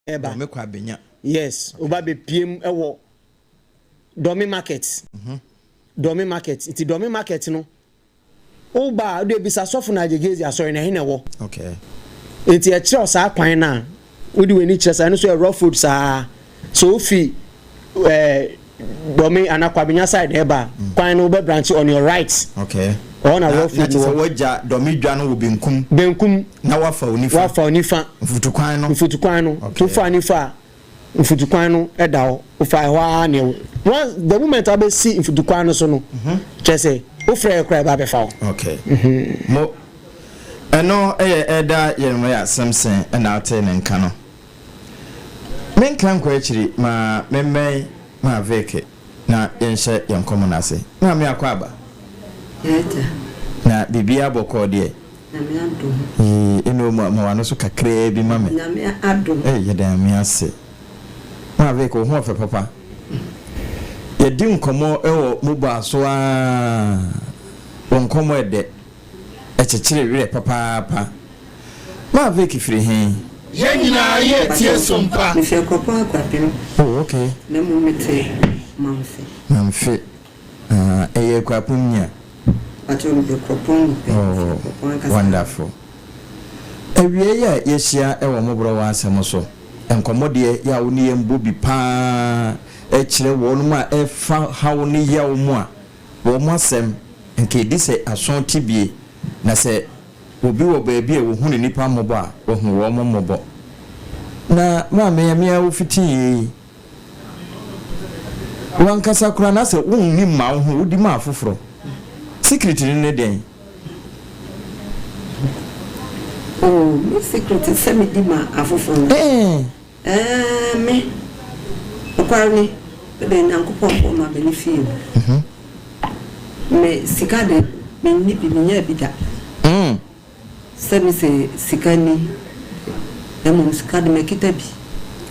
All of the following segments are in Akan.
Ɛba. Dɔme kɔ abenya. Yes, woba bɛpiem wɔ Dɔme market. Dɔme market. Nti Dɔme market no, woba a, wode bisa sɔfo na agyegezi asɔre no ɛhe na ɛwɔ. Nti ɛkyerɛ saa kwan no a, wode w'ani kyerɛ saa, ɛno nso yɛ rough road saa. So wofi Dɔme anaa Kwabenya side ɛba a, kwan no wobɛ branch on your right. Ɔhɔ na rough Na road kyerɛ sɛ no wɔ. woagya Dɔme dwa no wɔ benkum. Benkum. Na wafa wo nifa. Wafa wo nifa. Mfutukwan no. Mfutukwan no. To fa nifa a, mfutukwan no ɛda hɔ. Wofa ɛhɔ ara na ɛwɔ. Once the moment a wobɛsi mfutukwan no so no, kyerɛ sɛ wofrɛ yɛ koraa ɛba abɛfa wo. Okay. Mo ɛno ɛyɛ ɛda Yeremiah Simpson ɛna ate ne nka no. Menka nkɔ akyiri ma memmɛn ma Vicky na yɛnhyɛ yɛn nkɔmmɔ no ase. Maame akɔ aba. Yɛagya. Na biribiara bɔkɔɔ deɛ. Nyame adom. Yee, ɛna ɔmu ama w'ano so kakraa bi ma me. Nyame adom. Ei, yɛda Nyame ase. Ma Vicky, wo ho ɔfɛ papa. Yɛdi nkɔmmɔ wɔ mobile so aa. Wɔ nkɔmmɔ ɛdɛ. Ɛkyekyere werɛ papaapa. Ma Vicky firi he? Yɛn nyinaa yɛ tie Sompa. Mefi Akuropɔn Akuapem. Oh, okay. Na mmom mete Mamfe. Mamfe. Ah, ɛyɛ Akuapem ni a? Pakyɛ mede Kuropɔn mu pɛ. Oh, Kuropɔn ankasa. Wonderful. Awie yi a yɛahyia wɔ mmɔborɔwa asɛm so, nkɔmmɔ deɛ yɛ a wo ne yɛn bɔ bi paa kyerɛ wɔnom a ɛfa haw ne yaw mu a, wɔn asɛm nka ɛdi sɛ aso te bie, na sɛ obi wɔ baabi a wɔhunu nnipa mmɔbɔ a, wahu wɔn mmɔbɔ. Na maame a me a wofitiiɛ yi, wankasa koraa na sɛ wonni mma wo ho, wodi ma afoforɔ. Secret no ne dɛn? Oh, me secret sɛ medi ma afoforɔ no. Me, nokware ni, mede Nyankopɔn bɔ ma m'ani fie mu. Me sika de, menni bi, menyaa bi da. Sɛ me sɛ sika ni, na mmom sika de makita bi.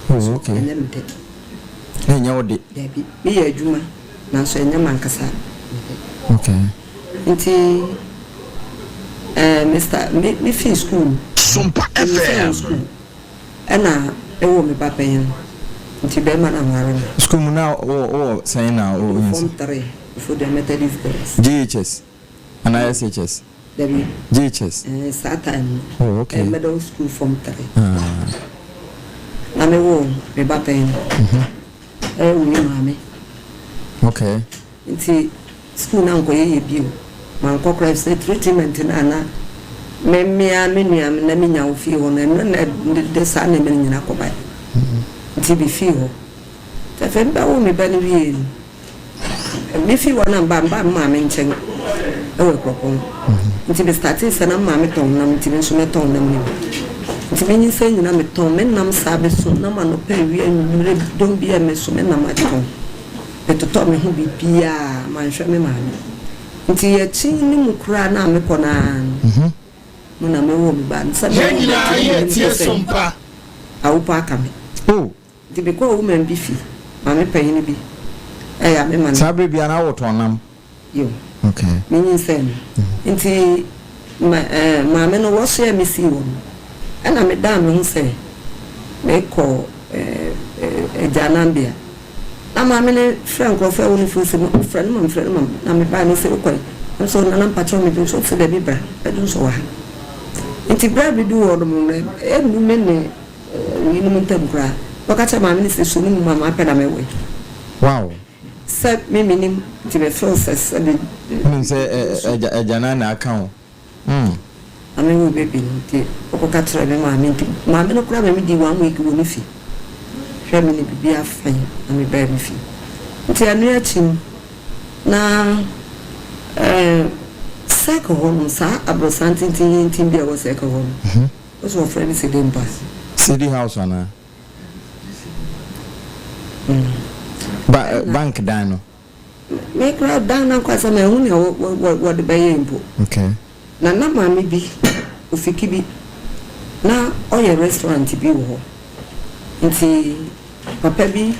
Oh, okay. Ɛnyɛ me de. Ɛnyɛ wo de? Dabi, meyɛ adwuma, nanso ɛnyɛ m'ankasa me de. Nti, Mr. Me fii school no. Sompa Me fii FM. school. Ɛna ɛwɔ me ba panyin no. Nti bɛrima na nware no. School mu na wɔ sɛn na wo? Form 3 for the Methodist Girls. JHS anaa SHS? Dabi. JHS. Saa time no. Oh, okay. Middle school form 3. Ah. Na me wɔ me ba panyin no. Ɛwɔ me maame. Nti school na nkɔyɛ yɛ bio. Mankɔ koraa sɛ treatment na ana me mmea me nua na me nya wo fie hɔ no, ɛno na de saa nneɛma no nyinaa kɔbae. Nti bi fie hɔ. Fɛfɛ mbɛwo me ba no wie no, me fi hɔ na mba me maame nkyɛn ɛwɔ Akuropɔn. Nti me start sɛ na maame tɔn nam, nti me nso mɛtɔn nam no bi. Nti me nyinsɛn nyinaa metɔn me nam saa bɛso nam anɔpa, awia, anwummerɛ, dɔm bi a meso me nam atɔn. Metotɔ me ho biribiaa, manhwɛ me maame. Nti yɛkyi ne mu koraa na mekɔ naa no mu na mewɔ me ba no sɛ Yɛn mewɔ nyinaa me yɛ ba tie no sɛ Sompa. awopɔ aka me. Oh. Nti mekɔɔ woman bi fi, maame panyin bi ɛyɛ a mema no. Saa bere bia na wotɔn nam? Yo. Okay. Menyinsɛn no. Nti ma maame no wɔsoɛ me sii hɔ no, ɛna medaa me ho sɛ mekɔ agyananbea. Na maame no frɛ nkurɔfoɔ a ɛwɔ ne fie sɛ frɛ no ma me, frɛ no ma me. Na mebaa no sɛ wokɔe. Nso nana mpakyɛw me dwonsɔ sɛ dabi, bra bɛdwonsɔ wɔ ha. Nti berɛ a medu hɔ nom no, ɛnnu me ne weinom ntam koraa. Wɔka kyerɛ maame no sɛ so no mu ma maapɛ na mɛwɔ. Sɛ me menim nti me feel sɛ me. Wonim sɛ agyanan na aka wo. Na me wo baby no, nti ɔkɔka kyerɛ me maame, nti maame no koraa ma me di one week wɔ ne fi. Hwɛ me ne biribi afan na me baa me fi. Nti ɛno akyi no, na circle hɔ nom, saa aborosan tententen bi a ɛwɔ circle hɔ no. Wosɛ wɔfrɛ no sɛ Dempa. City House anaa? Ba bank dan no. Me koraa dan no ankasa ma ɛho nea wɔde bɛyɛ mpo. Na maame bi, ofiki bi, na ɔyɛ restaurant bi wɔ hɔ. Nti papa bi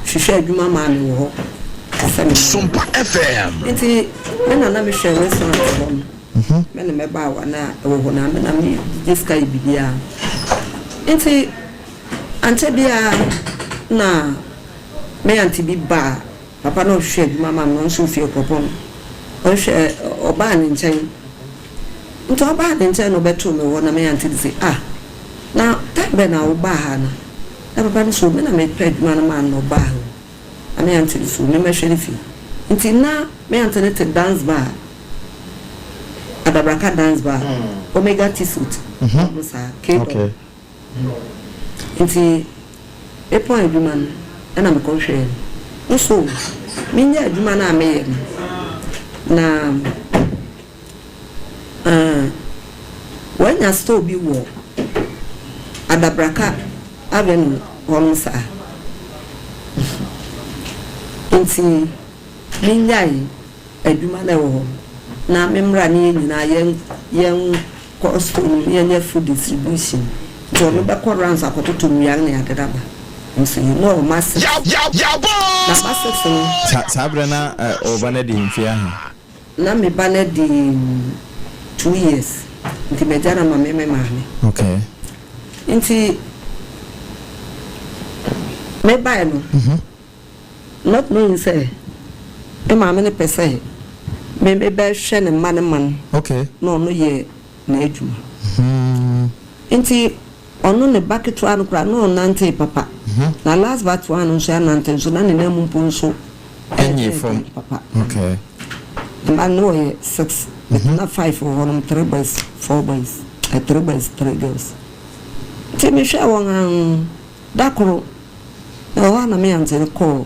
hwehwɛ adwuma maa me wɔ hɔ sɛ me Sompa FM. Nti me na na mehwɛ restaurant hɔ no. Me na mɛba awa na ɛwɔ hɔ na me na me gye sika yɛ biribiara. Nti Ankyɛ biara na me aunty bi baa, papa no ɔhwehwɛ adwuma ma me no, ɔno nso ofi Akuropɔn. Ɔhwehwɛ, ɔbaa ne nkyɛn. Nti ɔbaa ne nkyɛn na ɔbɛtoo me hɔ na me aunty no se, ah, na time bɛn na wobaa ha no? Na papa no se, o me na mepɛ adwuma no maa no na ɔbaa ha o. Na me aunty no se, o memmɛhwɛ ne fie. Nti na me aunty no te dance bar, Adabraka dance bar, Omega T-suit, hɔ saa, K-Dog. Ntsi mepɔn edwuma no na mokɔhwɛɛ no. Mo so minyaa edwuma no a meyɛ no, na woenya store bi wɔ Adabraka Avenue hɔ no saa. Ntsi minyae adwuma no a ɛwɔ hɔ no na me mmra ne yɛn nyinaa yɛn yɛn kɔ store no mu na yɛnyɛ food distribution nti ɔno bɛkɔ rounds akɔtotɔ nnuan ne ade aba nso yɛ na ɔma six na ba six no. Sa saa berɛ na wo ba no adi mfeɛ ahe? Na me ba no adi 2 years nti magya no ama me me maame. Nti mebae no. Not knowing sɛ me maame no pɛ sɛ me me bɛhwɛ ne mma no ma no na ɔno yɛ n'adwuma. Nti ɔno ne ba ketewa no koraa na ɔnnantee papa. Na last but one no nso anante nso na ne nan mu mpo nso ɛnyɛ fam papa. Mma no wɔyɛ six. Na five wɔ hɔnom, three boys, four boys, three boys, three girls. Nti mehwɛɛ wɔn ara da koro na ɛwɔ hɔ a na me aunty no kɔɔ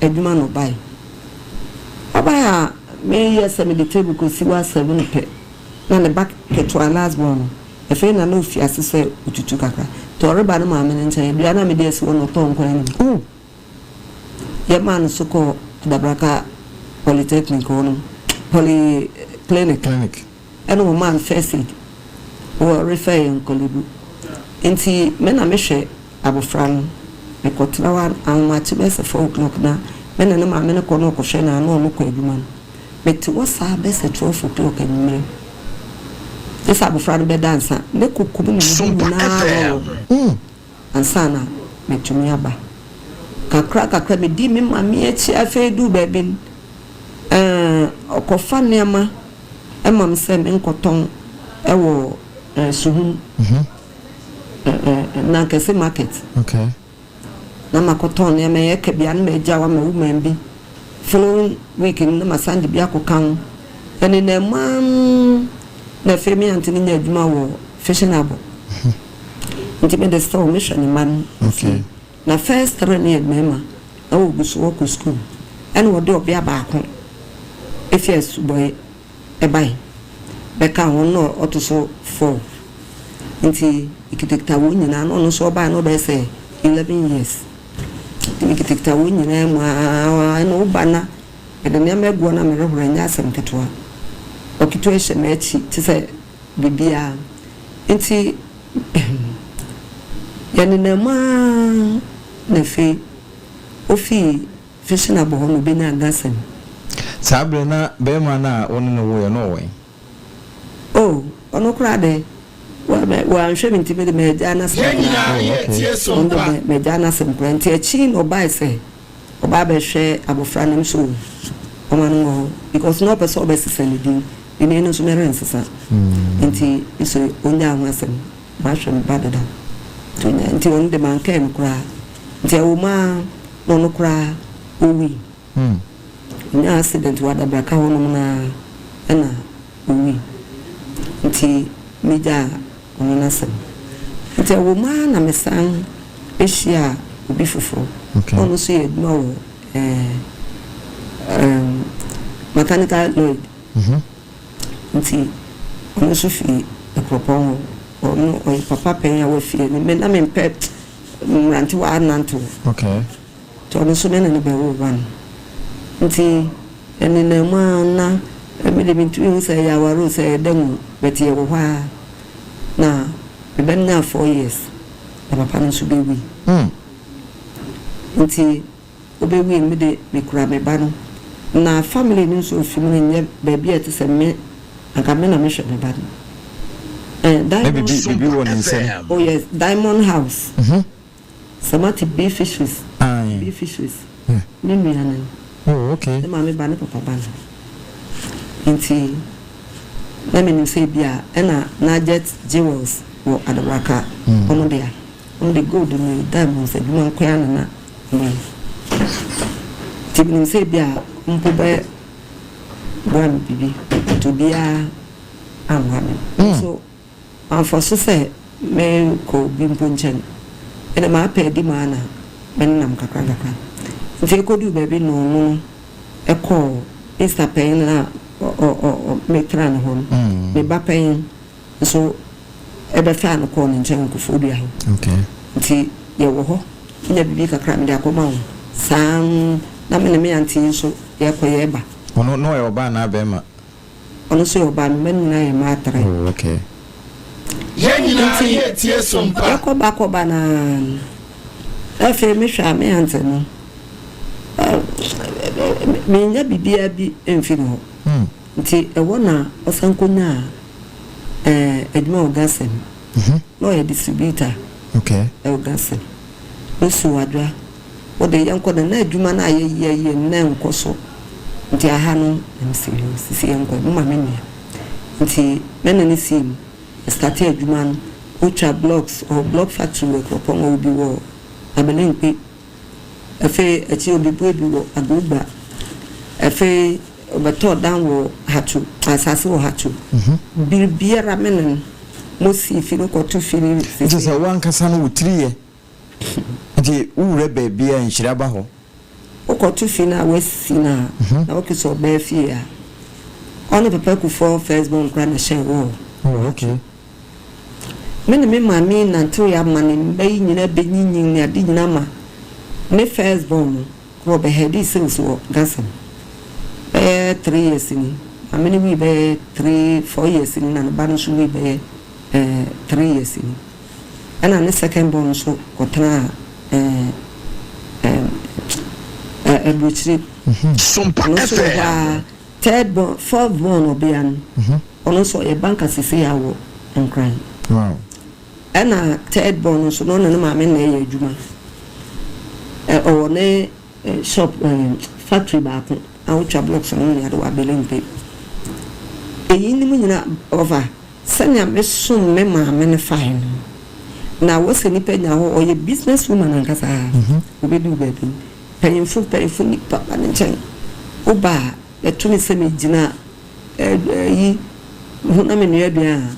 adwuma na ɔbae. Ɔbae a meyɛ sɛ mede table kɔsi hɔ asɛve no pɛ na ne ba ketewa last born no afei na na ofi ase sɛ otutu kakra. Nti ɔreba ne maame no nkyɛn aduane a mede asi hɔ no ɔtɔɔ nkwan no mu. Yɛmaa no so kɔɔ Adabraka Polytechnic hɔ no, Polyclinic. Clinic. Ɛna wɔmaa no first aid. Wɔ refer yɛn Korle Bu. Nti me na mehwɛ abɔfra no. Mekɔtena hɔ ahomakye bɛyɛ sɛ 4 o'clock na me ne ne maame no kɔ na ɔkɔhwɛ no a na ɔno kɔ adwuma no. Mete hɔ saa bɛyɛ sɛ 12 o'clock anwummerɛ. Gye sɛ abɔfra no bɛda ansa. Ne koko mu ne ne ho Sompa nyinaa FM. rɔrɔ ansa na matumi aba. Kakra kakra medi me maame akyi afei duu baabi no, ɔkɔfa nneɛma ma me sɛ menkɔtɔn ɛwɔ Suhum Nankɛse market. Na makɔtɔn nneɛma yɛ ka bia na magya ama woman bi. Following week no na masan de bi akɔka ho. Ɛnenam mu ara na afei me aunty no nya adwuma wɔ fishing harbour. Nti mede still mehwɛ ne mma no fie. Na first three no yɛ mmarima na wɔgu so wɔkɔ school. Ɛna wɔde ɔbea baako efi Asubɔe ɛbae bɛka ho na ɔto so four. Nti mekitakita wɔn nyinaa na ɔno nso ɔbae na ɔbɛyɛ sɛ 11 years. Nti mekitakita wɔn nyinaa mu aa ɛna woba na mede nneɛma agu hɔ na merehoro ɛnyɛ asɛm ketewa. Ɔketewa hyɛ m'akyi te sɛ biribiara. Nti yɛnenam mu aa na afei ofii fishing harbour hɔ na obenya gasɛm. Saa berɛ na bɛrima no a wo ne no woeɛ no ɔwɔ he? Oh, ɔno koraa de wanhwɛ me nti mede magyaa n'asɛm Yɛn nyinaa koraa. yɛtie Ɔno Sompa. de magyaa n'asɛm koraa nti akyi na ɔbae sɛ ɔba abɛhwɛ abɔfra no nso ɔma no wɔ hɔ because na ɔpɛ sɛ ɔbɛsesa ne din. Ne din no nso merensesa. Nti nso onyaa ho asɛm mahwɛ me ba deda. Nti onya nti ɔno de mankae no koraa. Nti ɛwɔ mu ara na ɔno koraa owui. Onyaa accident wɔ Adabraka hɔnom naa ɛna owui. Nti megyaa ɔno n'asɛm. Nti ɛwɔ mu ara na mesan ehyia obi foforɔ. Ɔno nso yɛ adwuma wɔ mechanical Lloyd. Nti ɔno nso fi Akuropɔn hɔ. Ɔno ɔyɛ papa panyin a wafi anim. Me na mempɛ mmerantewa anantew. Nti ɔno nso me ne no bɛwoo ba no. Nti ɛnenam mu ara na mede mentumi hu sɛ ɛyɛ aware o sɛ ɛyɛ dɛn o but yɛwɔ hɔ ara na me ba no nyaa 4 years na papa no nso bɛwui. Nti obɛwui no mede mekura me ba no na family no nso ofi mu no nyɛ baabi a ɛte sɛ me anka me na mehwɛ me ba no. Na Diamond bibi wɔ ne nsam. Oh yes, Diamond House. Sɛ moate Bee Fisheries, Bee Fisheries, ne nua no no. Oh, okay. Ne maame ba ne papa ba no. Nti na menim sɛ ebia ɛna Najet Jewels wɔ Adabraka wɔn dea. Wɔn de gold ne diamonds adwuma nko ara na na wɔyɛ. Nti menim sɛ ebia mpo bɛ boa me biribi but obiara ammoa me. Nso Mamfa so sɛ merekɔ obi mpo nkyɛn. Ɛnna m'apɛ adi mu ara na menenam nkakrankakra. Nti ekoduu baabi na ɔno no kɔɔ Easter panyin no a metraa ne hɔ no, ne ba panyin nso bɛfaa no kɔɔ ne nkyɛn wɔ Koforidua hɔ. Nti yɛwɔ hɔ, menya biribi kakra a mede akɔma wɔn. Saa ara na me ne me auntie yi nso yɛkɔ yɛba. Ɔno na ɔyɛ ɔbaa anaa barima? Ɔno nso yɛ ɔbaa, me mma no nyinaa yɛ mmaa tre. Oh, okay. Yɛn nyinaa Nti yɛ tie so mpa. yɛkɔ ba kɔ ba no ara no, afei mehwɛ a me aunty no, mennya biribiara bi mfi ne hɔ. Nti ɛhɔ na ɔsan kɔnyaa adwuma wɔ Gasem. Na ɔyɛ distributor wɔ Gasem. Mesu adwa. Wo de yɛnkɔ na na adwuma no a yɛyɛ yɛ no na ɛnkɔ so nti aha no na mese yoo sisi yɛnkɔ moma me nua nti me ne no sii mu yɛ startee adwuma no wotwa blocks ɔwɔ block factory wɔ Akuropɔn ɔwɔ bi wɔ Abelenkpe afei akyire ɔbɛbue bi wɔ Agougba afei ɔbɛtɔɔ dan wɔ Hatcho asase wɔ Hatcho biribiara me ne no mo sii fi no kɔto fi no Nti sisi. sɛ wo ankasa no wo tiri yɛ Nti wo wura baabi a nhyira ba hɔ. Wokɔto fie no a woasi no a na woke sɛ ɔbaa fie a ɔne Papa Kufuor first born koraa na ɛhyɛɛ wall. Oh okay. Me ne me maame nantewee ama ne mma yi nyinaa bɛnyinyin ne ade nyinaa ma ne first born no koraa ɔbɛ headii sales wɔ Gasem bɛyɛ three years ni. Maame no wui bɛyɛ three four years ni na ne ba no nso wui bɛyɛ eh three years ni. Ɛna ne second born nso kɔtenaa ɛɛ aburokyire. Sompa Ɔno nso wɔ hɔ FM. ara. Third born, fourth born ɔbea no, ɔno nso ɔyɛ banker seesei ara wɔ Nkran. Wow. Ɛna third born no nso na ɔne ne maame na ɛyɛ adwuma. Ɛ ɔwɔ ne shop ɛɛ factory baako a wotwa blocks no ne ade wɔ Abelemkpe. Eyinom nyinaa ɔfa. Sɛnea mesom me maame no fae no, na wɔ sɛ nipa nya hɔ, ɔyɛ business woman ankasa a, obeduu baabi no, mpanyimfo mpanyimfo nnipa ba ne nkyɛn, woba a, ɛto me sɛ megyina ayi ho na menoa aduan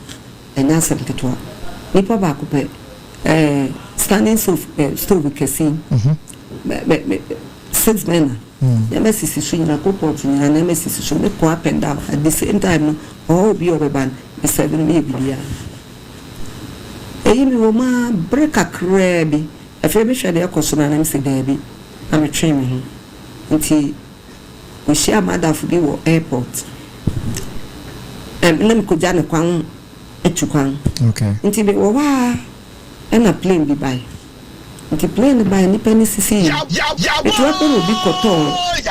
a, ɛnyɛ asɛm ketewa. Nipa baako pɛ, standing stove, stove kɛse yi, six burner. Nneɛma sisi so nyina, coal pot nyina nneɛma sisi so, me kɔ up and down at the same time no ɔhɔho bi a ɔbɛba no me serve no meyɛ biribiara. Eyi me wɔ mu ara bere kakraa bi afei me hwɛ deɛ ɛkɔ so no a na me se daabi na me twee me ho nti me hyiaa m'adamfo bi wɔ airport ɛm na me kɔgya no kwan atu kwan nti me wɔ hɔ ara ɛna plane bi bae. Nti plane no bae nnipa no sisii mu. Mete hɔ pɛ na obi kɔtɔɔ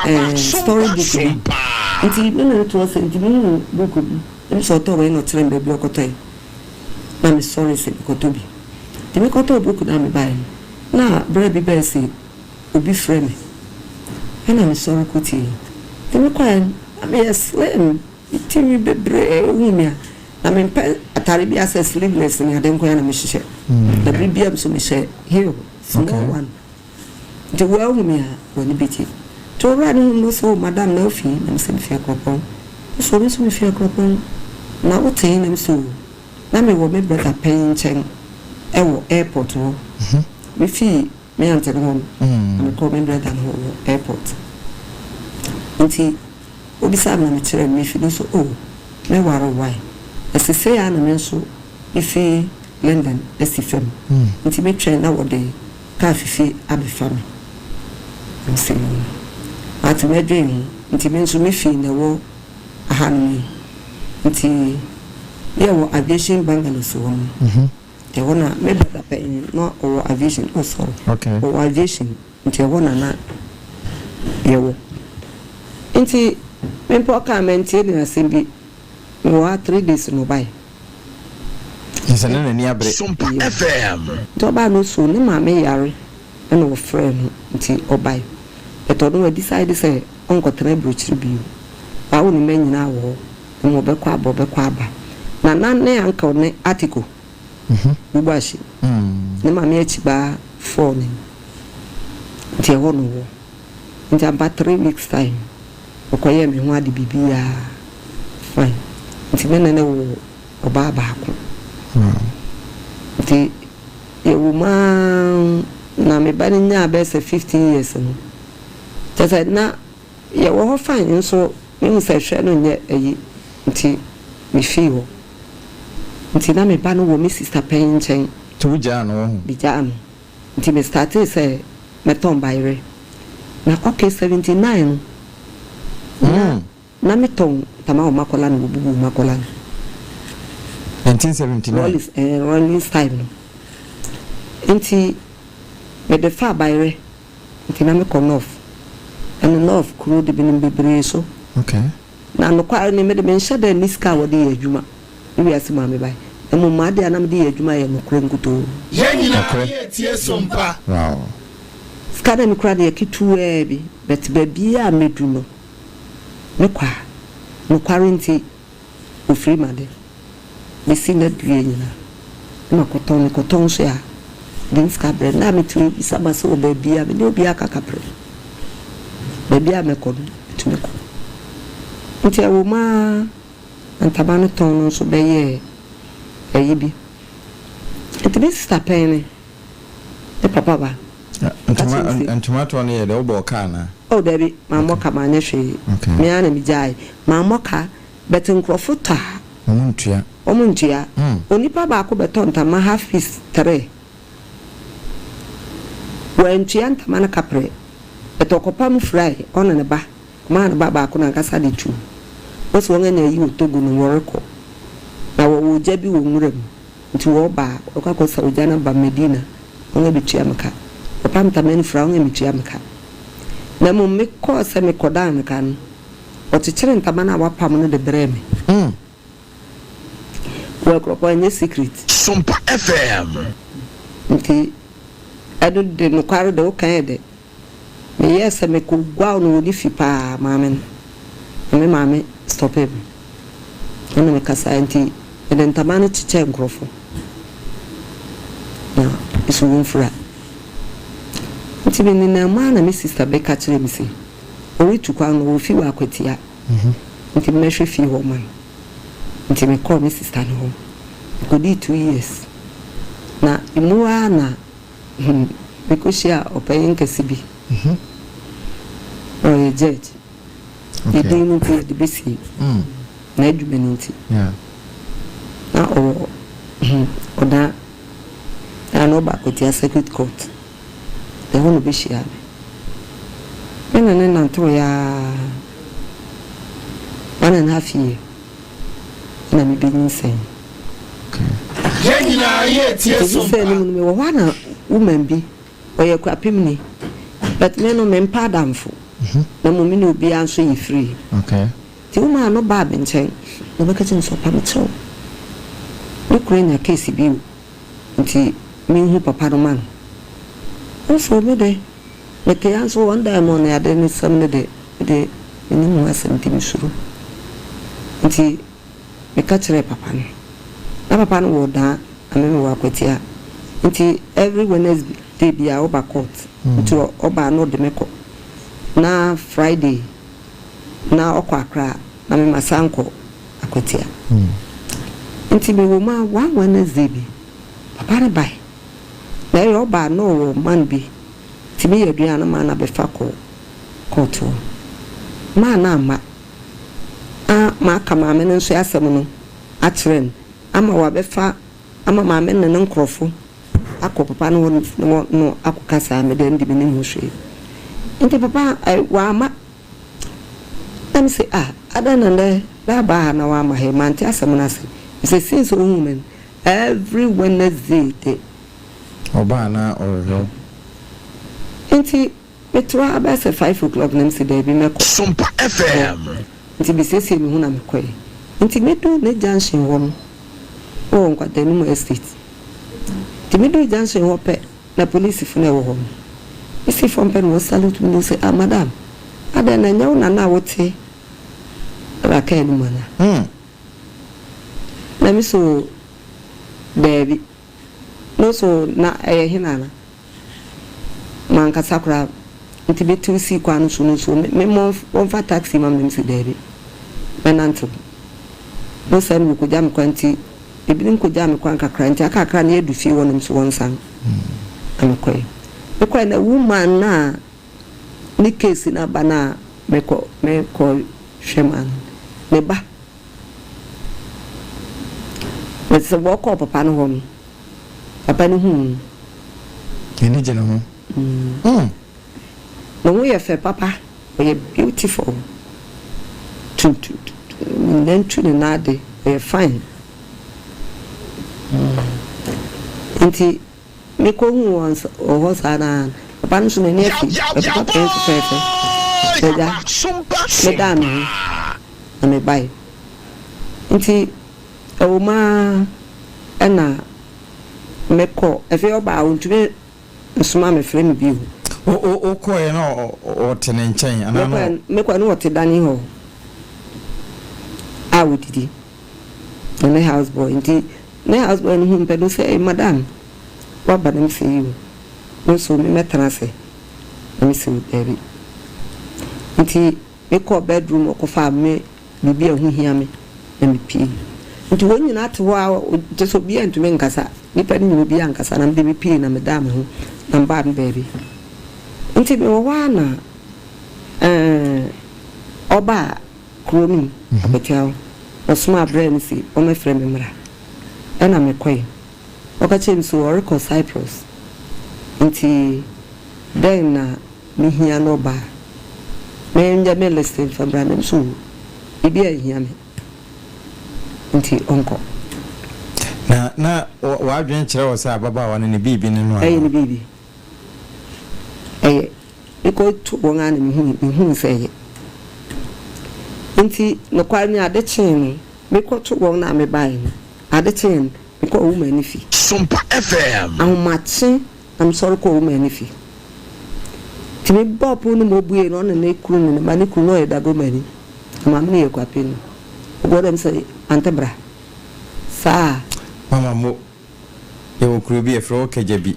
eh, story book bi. Nti me ne no te hɔ sɛ nti mehuu book bi. Na me sɛ ɔtɔɔ wei na ɔkyerɛɛ me baabi a ɔkɔtɔe. Na me sɔree sɛ mekɔtɔ bi. Nti mekɔtɔɔ book no a mebae no, na berɛ bi bae sɛ obi frɛ me. Ɛna mesɔre kɔtiee. Nti mekɔe no, na meyɛ slim. Me ti nwi bebree hu me a, na mempɛ atare biara sɛ sleeveless ne ade nko ara na mehyehyɛ. Na bere biara nso mehyɛ heel, small one. Nti woahu me a, w'ani begye. Nti owura no hu me no, ɔse, Oh, madam, na wofi he? Na mese, Mefi Akuropɔn. Ɔse, Oh, me nso mefi Akuropɔn. Na wote he? Na mese, Oh, na mewɔ me brɔda panyin nkyɛn wɔ airport hɔ. Mefii me aunty no hɔ no, na mekɔɔ me brɔda no hɔ wɔ airport. Nti Obisaa me na mekyerɛɛ no, mefi no so oh, mɛware wo wai? Na sesei ara na me nso mefi London asi fam, nti metwɛn na wɔde kaa fifi abɛfa me. Na ɔse mm, mate mɛdwen ho, nti me nso me fie na ɛwɔ ahanom yi, nti yɛwɔ Aviation Bungalows hɔ no, ɛhɔ na me brother panyin na ɔwɔ Aviation, oh sorry, ɔwɔ Aviation. Nti ɛhɔ na na yɛwɔ. Nti me mpo ɔkaa mantie ne asɛm bi. Mewɔ ha three days na ɔbae. Kyerɛ sɛ na n'ani abere. Sompa FM. Nti ɔbaa no so ne maame yare. Ɛna wɔfrɛɛ no nti ɔbae. But ɔno wa decide sɛ ɔnkɔtena aburokyiri bio. Wawo ne mma nyinaa wɔ hɔ. Mmom ɔbɛkɔ aba ɔbɛkɔ aba. Nana ne uncle ne Atiko Bubuashi ne maame akyibaa fɔɔ ne nti ɛhɔ na ɔwɔ. Nti ampa 3 weeks time ɔkɔyɛɛ me ho ade, biribiara fine. Nti me ne no woo ɔbaa baako. Nti yɛwɔ mu ara na me ba no nyaa bɛyɛ sɛ 15 years no, kyerɛ sɛ na yɛwɔ hɔ fine, nso mehu sɛ hwɛ no nyɛ ayi, nti mefii hɔ. Nti na me ba no wɔ me sister panyin nkyɛn. Nti wogyaa no wɔ ho? Megyaa no. Nti me startee sɛ mɛtɔn bayerɛ. Na okay, 79 no na metɔn ntama wɔ Makola na wɔbubu Makola no. 1979? Rawlings time no. Nti mede faa bayerɛ, nti na mekɔ north. Ɛno north kuro de binom bebree so. Na nokware ne mede menhyɛ dɛ ne sika a wɔde yɛ adwuma ne wiase mu a mebae. Na mmom ade a na mede yɛ adwuma yɛ nokorɛ nkutoo. Yɛn nyinaa yɛtie Sompa. Sika na mekura no yɛ ketewaa bi, but baabiara a mɛdu no, mekɔ a, nokware nti, ofiri m'ade. Bɛsi na dua nyinaa. Na makɔtɔn, mekɔtɔn nso a, de sika brɛ. Na metumi bisa ma sɛ wɔ baabi a, mene obiara kaka prɛ. Baabi a mɛkɔ no, metumi kɔ. Nti ɛwɔ mu ara, ntama no tɔn no nso bɛyɛɛ ɛyi bi. Nti me sister pɛn ne, ne papa ba. Ntoma tɔn no yɛ dɛ wobɔ ɔka anaa? Oh dabi, mammɔ ka, manyɛ hwee. Me ara na megyae. Mammɔ ka, but nkurɔfo tɔ a. Ɔmo ntua. Ɔmo ntua. Onipa baako bɛtɔ ntama half piece three. Wantua ntama no kaprɛ. But ɔkɔpam firae, ɔne ne ba. Ɔmaa ne ba baako n'ankasa de tu. Wɔsi wɔn anya yi wɔ Togo no wɔrekɔ. Na wɔwɔ ogya bi wɔ nwura mu. Nti wɔreba a, wɔkɔ akɔsa ogya no aba Medina. Wɔn abɛtua me ka. Wɔpam ntama no fira, wɔn abɛtua me ka. Na mmom mekɔɔ sɛ mekɔdaa me ka no, wɔkyekyere ntama no a wapam no de brɛɛ me. Wɔ Akuropɔn, ɛnyɛ secret. Sompa FM. Nti ɛno de nokware de woka yɛ de meyɛɛ sɛ mekɔguaw no wɔ ne fi paa maame no. Na me maame stopee me. Ɛna mekasa nti mede ntama no kyekyɛɛ nkurɔfo. Na nso wɔmfira. Nti menenam mu a na me sister bɛka kyerɛ me sɛ ɔretu kwan no wɔfi wɔ Akwatia. Nti mmɛhwɛ fie hɔ ma no. Nti mekɔɔ me sister no hɔ. Mekɔdii 2 years. Na emu ara na mekɔhyia ɔpanyin kɛse bi. Ɔyɛ judge. Yɛdin no nti yɛde bɛsie. N'adwuma no nti. Na ɔwɔ ɔdan a na ɔba Akwatia Circuit Court. Ɛhɔ na ɔbɛhyia me. Me ne no nantew ara 1.5 year na mebɛnyinsɛn. Yɛn nyinaa yɛtie Nti Sompa. no mu no mewɔ hɔ a na woman bi ɔyɛ Akuapemni, but me no mempɛ adamfo. Na mmom me ne obiara nso yɛ free. Nti woman no baa me nkyɛn na ɔbɛka kyerɛ me sɛ ɔpa me kyɛw. Me kunu anya case bi o, nti menhu papa no ma no. Nso me de, mete ha nso wɔn diamond ne ade ne sɛm no de, me de mennim ho asɛm nti mesuro. Nti meka kyerɛɛ papa no. Na papa no wɔ dan na me mewɔ Akwatia. Nti every Wednesday biara ɔba court. Nti ɔba na ɔde me kɔ. Na Friday na ɔkɔ Accra na me ma san kɔ Akwatia. Nti mewɔ mu a one Wednesday bi, papa no bae. Na ɛyɛ ɔba na ɔwɔ man bi. Nti meyɛ aduane no maa no abɛfa kɔ court hɔ. Maa no amma. A maka maame no nso asɛm no akyerɛ no ama wabɛfa ama maame ne ne nkurɔfo akɔ papa no hɔ no akɔka saa me deɛ no de menim ho hwee. Nti papa wamma. Na me sɛ, ah, adan na ndɛ dɛ aba ha na wamma ha yi, mante asɛm no ase. Sɛ since ohuu me no, every Wednesday de. Ɔbaa na ɔrehwɛ wo. Nti mete hɔ ara bɛyɛ sɛ 5 o'clock na mesi daabi, mɛkɔ. Sompa FM. Nti mesiesie me ho na mekɔɛ. Nti meduu ne junction hɔ no, wɔ Nkwatanum Estate. Nti meduu junction hɔ pɛ na polisifo no ɛwɔ hɔ no. Mesi fam pɛ na ɔsalute me na ɔse, ah madam, adɛn na ɛnyɛ wo na na wote Raquel no mu anaa? Na me so daabi. Na ɔse oh na ɛyɛ hena anaa? Mankasa koraa nti metew sii kwan no so no so me me wɔmfa taxi ma me na mese daabi mɛnantew. Na ɔse ɛne mekogya me kwan nti ebinom kogyaa me kwan kakra nti aka kakra na yɛadu fie hɔ nom so wɔnsan na mekɔe. Mekɔe na woman no a ne case no aba no a mekɔ mekɔ hwɛ maa no ne ba Mese wɔkɔɔ papa no hɔ no, papa no huu no. N'ani gye ne ho. Mm. Ne ho yɛ fɛ papa, ɔyɛ beautiful. Tuntum, nantu ne nan ade, ɔyɛ fine. Mm. Nti mekɔhuu wɔn wɔ hɔ saa no ara, papa no nso n'ani afi, ɔpepa pɛn fɛfɛɛfɛ. Agya, medaa me ho na mebae. Nti ɛwɔ mu ara na mekɔ, afei ɔba a ɔntumi nsoma me frɛ me bio. Wokɔeɛ na ɔte ne nkyɛn anaa na? Mekɔeɛ na ɔte dining hall a ɔdidi. Na ne house boy nti ne house boy no hu me pɛ no sɛ ee madam waba na me sɛ yiw me nso me mɛtena ase na me sɛ daabi nti me kɔɔ bedroom ɔkɔ faa me biribi a ɛho hia me na me pie nti wɔn nyinaa te hɔ a kyɛ sɛ obiara ntumi nkasa nipa no nyina obiara nkasa na me de me pie na me daa me ho na me baa me baabi nti me wɔ hɔ a na ɛɛ ɔbaa Kuro no mu akwatia hɔ. Ɔsomaa brɛɛ me se wɔmmɛfrɛ me mmra. Ɛnna mekɔe. Ɔka kyerɛɛ me se ɔrekɔ Cyprus, nti dɛn na mehia na ɔba a, menyɛ me list mfa mmra. Na mese oo, biribiara nhia me, nti ɔnkɔ. Na na w'adwene kyerɛ wo sɛ ababaawa no ne biribi ne no anaa? Ɛyɛ ne biribi. Ɛyɛ. Mekɔtoo wɔn ara na mihuu mihuu sɛ ɛyɛ. Enti nokware ni, ade kyee no, mekɔtoo wɔn na mebae no, ade kyee no, mekɔɔ woman no fi. Sompa FM. Ahomakye na mesɔre kɔɔ woman no fi. Nti mebɔɔ pon no mu obuei no, ɔne ne kunu ne ne mma, ne kunu no ɔyɛ Dagomani, na maame no yɛ Akuapeni. Ɔguaa dɛm sɛ, Ante bra. Saa a. Mama mo. Yɛwɔ kuro bi yɛfrɛ hɔ Kagyabi.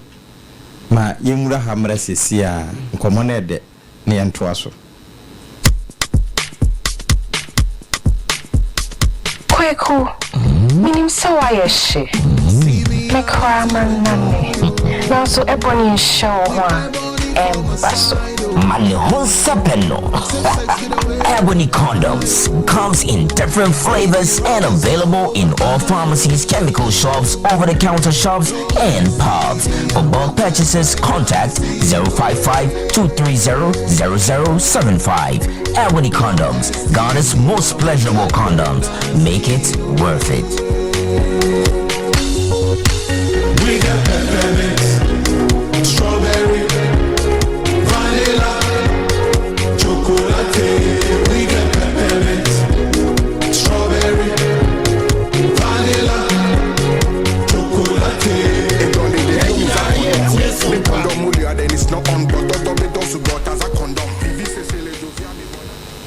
Ma yɛnwura ha mmra seesei ara. Nkɔmmɔ no yɛ dɛ na yɛntoa so. Kweku, menim sɛ woayɛ hye, me koraa mannane, nanso ɛbɔne nhyɛ wo ho a, ɛmba so. Ma ne ho nsɛpɛ no. Ebony condoms comes in different flavors and available in all pharmacies, chemical shops, over-the-counter shops, and pubs. For bulk purchases, contact 055 230 0075. Ebony condoms, Ghana's most pleasurable condoms. Make it worth it. We got peppermint, strawberry, vanilla, chocolate. We got peppermint, strawberry, vanilla, chocolate.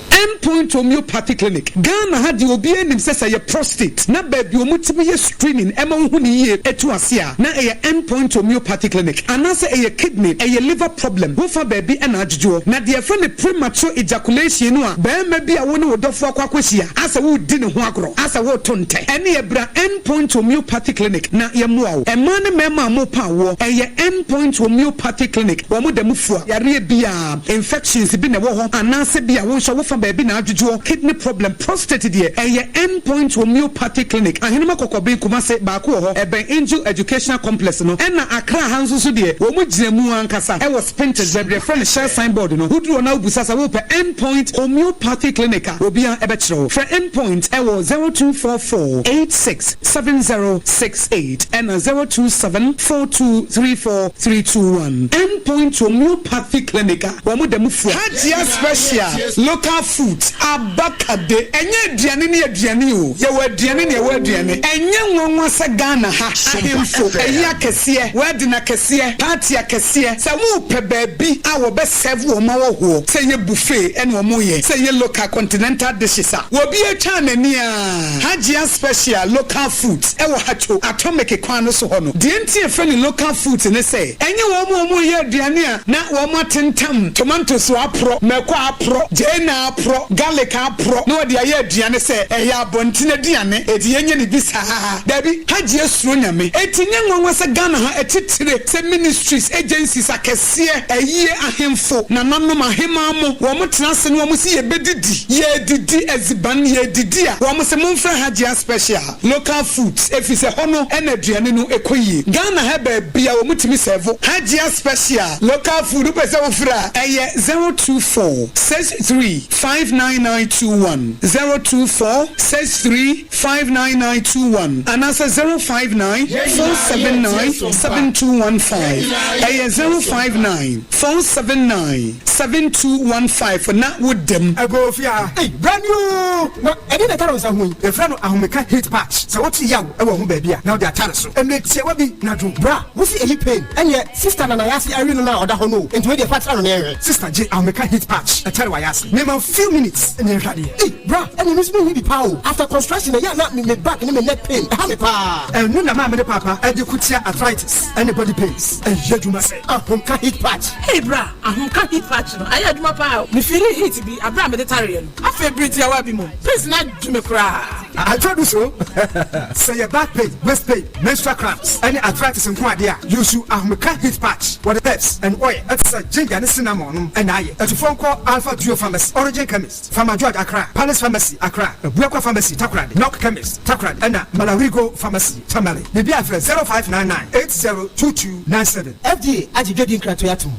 End Point Homeopathy Clinic, Ghana ha deɛ obiara nim sɛ sɛ ɛyɛ prostate na baabi a wɔtumi yɛ screening ma wohu no yie tu ase a, na ɛyɛ End Point Homeopathy Clinic. Anaasɛ ɛyɛ kidney, ɛyɛ liver problem, wofa baabi na adwodwoɔ. Na deɛ yɛfrɛ no premature ejaculation no a barima bi a wo ne wo dɔfoɔ akɔ akɔhyia asɛ woredi ne ho agorɔ, asɛ woreto ntɛ, ɛneɛ bra End Point Homeopathy Clinic na yɛmmoa wo. Mmaa ne mmarima a morepa awoɔ, ɛyɛ End Point Homeopathy Clinic, wɔn da mu fua yareɛ biara. Infections bi na ɛwɔ hɔ anaasɛ bi a wo nso wofa baabi na adwodwoɔ, kidney problem, prostate deɛ ɛyɛ End Point Homeopathy Clinic, Ahenema Kɔkɔben, Kumase, baako wɔ hɔ, ɛbɛn Angel Educational Complex no, ɛna Accra ha nso so deɛ wɔn gyina mu ankasa ɛwɔ Spintex baabi a yɛfrɛ no Shell sign board no, woduru hɔ na wobisa sɛ wopɛ End Point Homeopathy Clinic a obiara ɛbɛkyerɛ wo. Frɛ End Point ɛwɔ 0244 86 70 68 ɛna 027 42 34 321. End Point Homeopathy Clinic a wɔn da mu fua. Hajia Special Local Foods a. Abakade, ɛnyɛ aduane ne aduane o, yɛwɔ aduane ne yɛwɔ aduane. Ɛnyɛ nwanwa sɛ Ghana ha ahemfo, ayi akɛseɛ, wedding akɛseɛ, party akɛseɛ, sɛ wɔrepɛ baabi a wɔbɛ serve wɔn ahɔhoɔ, sɛ ɛyɛ buffet ɛna wɔyɛ, sɛ ɛyɛ local continental dishes a, obi atwa n'ani a, Hajia Special Local Foods ɛwɔ Hatcho, Atomic kwan no so hɔ no. Deɛ nti a yɛfrɛ no local foods ne sɛ, ɛnyɛ wɔn a wɔreyɛ aduane a na wɔatentam tomatoes aporɔ, mako aporɔ, gyeene aporɔ, garlic aporɔ na wɔde ayɛ aduane sɛ ɛyɛ abɔnten aduane, enti yɛnyɛ no bi saa. Dabi, Hajia suro Nyame. Enti nyɛ nwanwa sɛ Ghana ha atitire sɛ ministries, agencies akɛseɛ, ayie, ahemfo, nananom, ahemaa mo, wɔn tena ase na wɔn se yɛbɛdidi, yɛredidi adziban, yɛredidi a, wɔn se momfrɛ Hajia special. Local foods efisɛ hɔ no na aduane no kɔ yie. Ghana ha baabia wɔn tumi sɛvo Hajia special local food wopɛ sɛ wofrɛ a ɛyɛ 024 63 59921, 024 63 59921 anaasɛ 059 479 7215 ɛyɛ 059 479 7215 na woda mu. Ɛgoo fie ha. Ei bra ni oo! Na ɛdeɛn na ɛtare wo nsa ho yi? Yɛfrɛ no ahomeka heat patch. Sɛ wote yaw wɔ wo ho baabi a, na wode atare so. Mmerɛ tiawa bi na dwo. Bra, wo se ɛyi pain? Ɛneɛ sister na n'ayaase awe no no a ɔda hɔ no o. Nti wei deɛ fa tra no na yɛnhwɛ. Sister gye ahomeka heat patch ɛtare w'ayaase. Mema wo few minutes na yɛnhwɛ adeɛ. Ei bra, ɛneɛ me nso menhia bi paa o. After construction ɛyɛ a na me back ne me neck pain ɛha me paa. Ɛno na maame ne paapa de ko tia arthritis ɛne body pains. Ɛyɛ adwuma sɛ ahomka heat patch. Hey bra, ahomka heat patch no ayɛ adwuma paa o. Me feeli heat bi aber a mede tareɛ no. Afei bere tiawa bi mu, pains no adwo me koraa. Atwa du so. Sɛ yɛ back pain, waist pain, menstrual cramps ɛne arthritis nko adeɛ a, use ahomeka heat patch. Wɔde herbs and oil ɛte sɛ ginger ne cinnamon nom ɛna ayɛ. Atufoɔ nkɔ Alpha Duo Pharmacy, Origin Chemist, Farmer George Accra, Palace Pharmacy Accra, Abuakwa Pharmacy Takoradi, Knock Chemist Takoradi ɛna Malarigo Pharmacy Tamale. Biribiara frɛ 0599 802297. FDA agye dwadi nkratoe atom.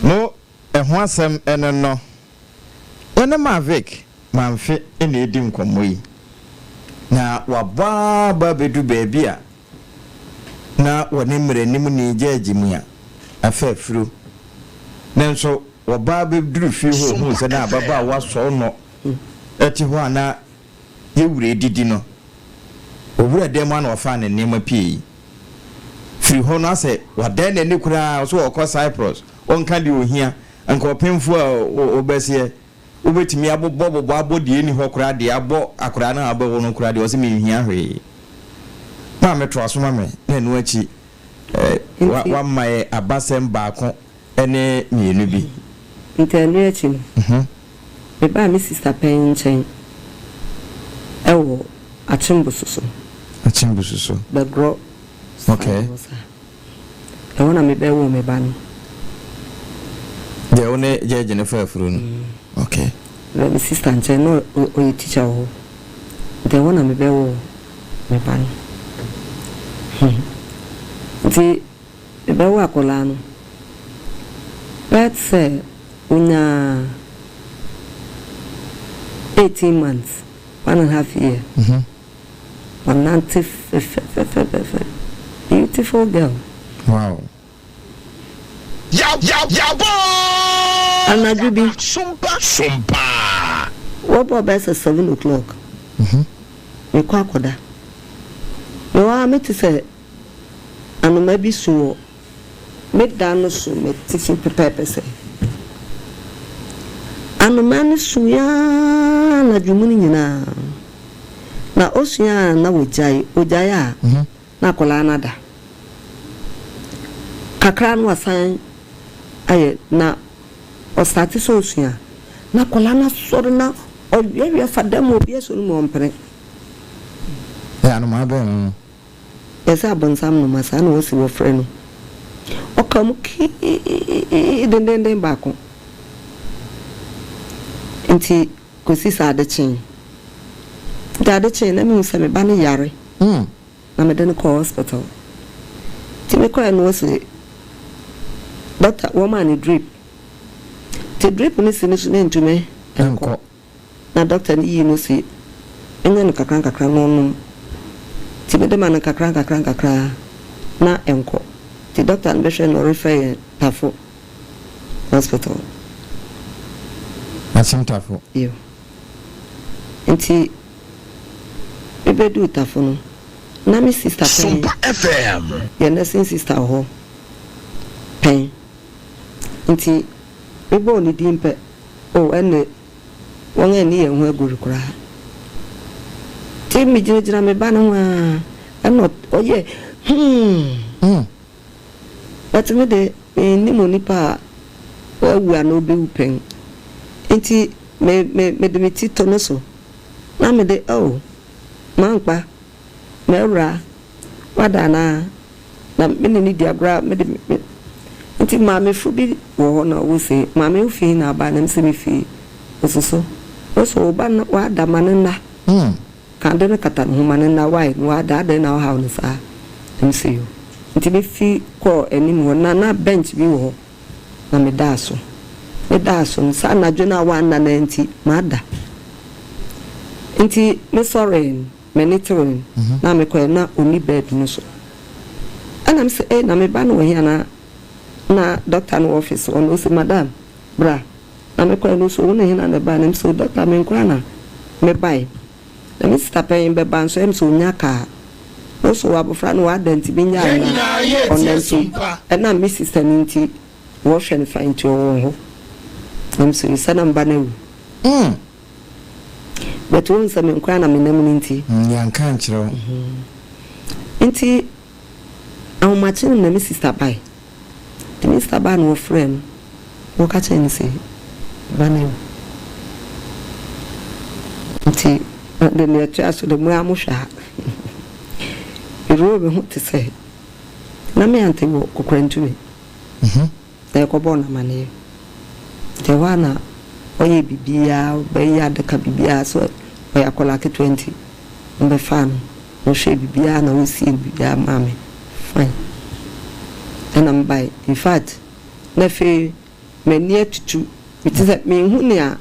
Mo ɛho asɛm ne no. Yɛne Marvic Mamfe na ɛredi nkɔmmɔ yi. Na wabɔ ara ba abɛdu baabi a na wɔne mmaranimni gyɛɛgye Mua afa afuro. Nanso wɔba bɛduru fie hɔ ohuu sɛ na ababaawa sɔɔnɔ te hɔ a na yɛ wura redidi no, owura dan mu a na ɔfaa ne nneɛma piei. Firi hɔ no asɛ wadan n'ani koraa ɔsɛ ɔrekɔ Cyprus, ɔnka deɛ ɔhia, anka ɔpemfoɔ a wobɛseɛ, wobɛtumi abobɔbobɔ abɔ deɛ ɛnni hɔ koraa deɛ abɔ akwadaa no a wobɛwo no koraa deɛ ɔse menhia hwee. Maame toa so ma me na ɛno akyi wama yɛ abasɛm baako ne mmienu bi. Nti ɛno akyi no, mebaa me sista panyin nkyɛn wɔ Akyembososo. Akyembososo. Bɛgorɔ side hɔ saa. Ɛhɔ na mebɛwoo me ba no. Deɛ wo ne gyɛɛgye no faa afuro no? Okay. Mebaa me sista nkyɛn, na ɔyɛ teacher wɔ hɔ. Nti ɛhɔ na mebɛwoo me ba no. Nti mebɛwo akwadaa no, bɛyɛ te sɛ ɔnyaa 18 months, one and half year. Ɔnante fɛfɛfɛfɛfɛ, beautiful girl. Wow. Anadwo bi, wɔbɔɔ bɛyɛ sɛ 7 o'clock, mekɔ akɔda. Mewɔ hɔ a mete sɛ anoma bi su wɔ me dan no so m'atifi pɛpɛɛpɛ sɛ. Anoma no suiɛ ara anadwo mu no nyinaa. Na ɔsua a na wagyae, ɔgyae a na akwadaa no ada. Kakra no wasan ayɛ na ɔstarte sɛ ɔsua na akwadaa no asɔre na ɔweawea fa dan mu obi asɔ no mu ɔmpene. Ɛyɛ anomaa bɛn no? Yɛsɛ abonsam noma saa na wɔsi wɔfrɛ no. Ɔka mu kii dendenden baako. Nti kɔsi sɛ ade kyee. Nti ade kyee na mehu sɛ me ba no yare. Na mede no kɔɔ hospital. Nti mekɔɛ no wɔsi doctor wɔmaa no drip. Nti drip no si no so na ntumi nkɔ. Na doctor no yii no si menyɛ no kakra nkakra na ɔnom. Nti mede ma no nkakra nkakra nkakra na ɛnkɔ. Nti doctor no bɛhwɛ no ɔrefer yɛn Tafo hospital. Akyem Tafo. Bio. Nti mebɛduu Tafo no, na me sista panyin, Sompa FM. yɛ nursing sister wɔ hɔ pɛn. Nti mebɔɔ ne din pɛ, oh ɛnne wɔn anni yɛn ho agoru koraa. Nti megyinagyina me ba no ho ara, ɛnna ɔyɛɛ hmm. But me de, mennim onipa a wawu anaa obewu pɛn. Nti me me mede me ti to no so na mede oh, Mankpa, m'awuraa, wada anaa? Na me ne no di agorɔ a mede me nti maamefo bi wɔ hɔ na wose, Maame wo fi he na aba? Na mese mefi Ososo. Wose wo ba no wada ma no nna. Ka ade no kata ne ho ma no nna why na wada adɛn na wohaw no saa? Na me se yoo. Nti me fi kɔɔ anim hɔ na na bench bi wɔ hɔ na me daa so. Me daa so no saa anadwo no a wanna no ara nti mada. Nti me sɔree no m'ani tewee no na me kɔɛ na ɔnni bed no so. Ɛna me se ei na me ba no wɔ he anaa? Na doctor no wɔ office hɔ na ɔse madam bra. Na mekɔe no so wo ne hena na ɛbae? Na mise, Dɔkta, me nkoaa na mebae. Na me sista panyin bɛba nso, ɛyɛ me sɛ onnya kaa. Wo so abofra no wada nti minyaa no a ɔnna nti, ɛnam me sista no nti wɔhwɛ no fine nti ɔwɔ hɔ. Na mise, Sɛ na me ba no awu. But wohu sɛ me nkoaa na menam no nti. Yɛanka ankyerɛ wo. Nti Ahomakye no na me sista bae. Nti me sista bae na wɔfrɛɛ no na wɔka kyerɛɛ no sɛ ba no awu. Nti ɔde nea ɛtoa so de mo ara mohwɛ a, merewɔ me ho te sɛ na me ante wɔ Kokorantumi. Na yɛkɔbɔɔ no amanneɛ. Nti ɛhɔ ara na ɔyɛɛ biribiara, ɔbɛyɛɛ adaka biribiara sɛ ɔyɛ akwadaa ketewa nti wɔbɛfaa no na ɔhwɛɛ biribiara na ɔsiee biribiara maa me fine. Ɛna mebaeɛ. In fact, na afei m'ani atutu, mete sɛ menhu nea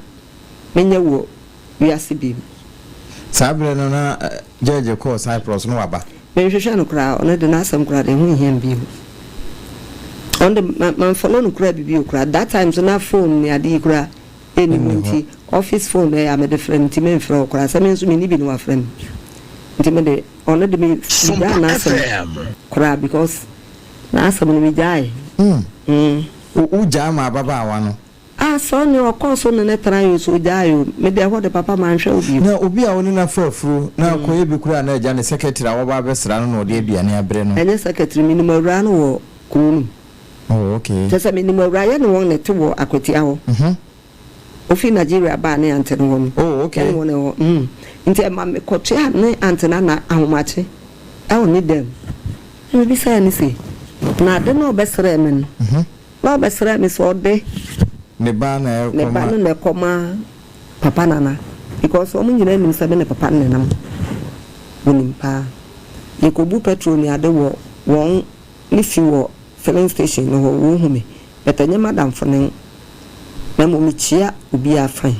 menyɛ wɔ wiase bio. Saa berɛ no na Gyɛɛgye kɔɔ Cyprus na waba. Menhwehwɛ no koraa, ɔno de n'asɛm koraa de ɛho nhia me bio. Ɔno de ma manfollow no koraa bi bio koraa. That time nso na phone ne ade yi koraa ɛnni hɔ nti office phone na ɛyɛ a mede frɛ no nti memfrɛ wo koraa. Sɛ me nso menni bi na wafrɛ me nti me de ɔno de me megyaa n'asɛm koraa because n'asɛm no megyae. Mm. Wogyaa ma ababaawa no? Ah sɛ ɔne ɔkɔɔ so ne no tenae o sɛ ogyae o, me deɛ ɛhɔ de papa manhwɛ wo bio. Na obi a wo ne no afa afuro na akɔyɛ bi koraa na agya ne secretary a waba abɛsra no na ɔde aduane abrɛ no. Ɛnyɛ secretary, menim awuraa no wɔ kuro no mu. Oh okay. Kyerɛ sɛ menim awuraa, yɛne wɔn na ɛte wɔ Akwatia hɔ. Ofi Nigeria baa ne ante no hɔ no. Oh okay. Yɛne wɔn na ɛwɔ hɔ. Mm. Nti ɛma mekɔtoa ne ante no ana ahomakye ɛwɔ ne dan mu. Na mebisaa no se, na ade no a ɔbɛsrɛɛ me no, Na ɔbɛsrɛɛ me sɛ ɔde Ne ba na ne ba ɛrekɔma. no na ɛkɔma papa nana because wɔn nyinaa nim sɛ me ne papa no nenam. Wɔnim paa. Yɛkɔbu petrol ne ade wɔ wɔn ne fi wɔ filling station no hɔ, wɔhu me but ɛnyɛ m'adamfo ne na mmom mekyia obiara fine.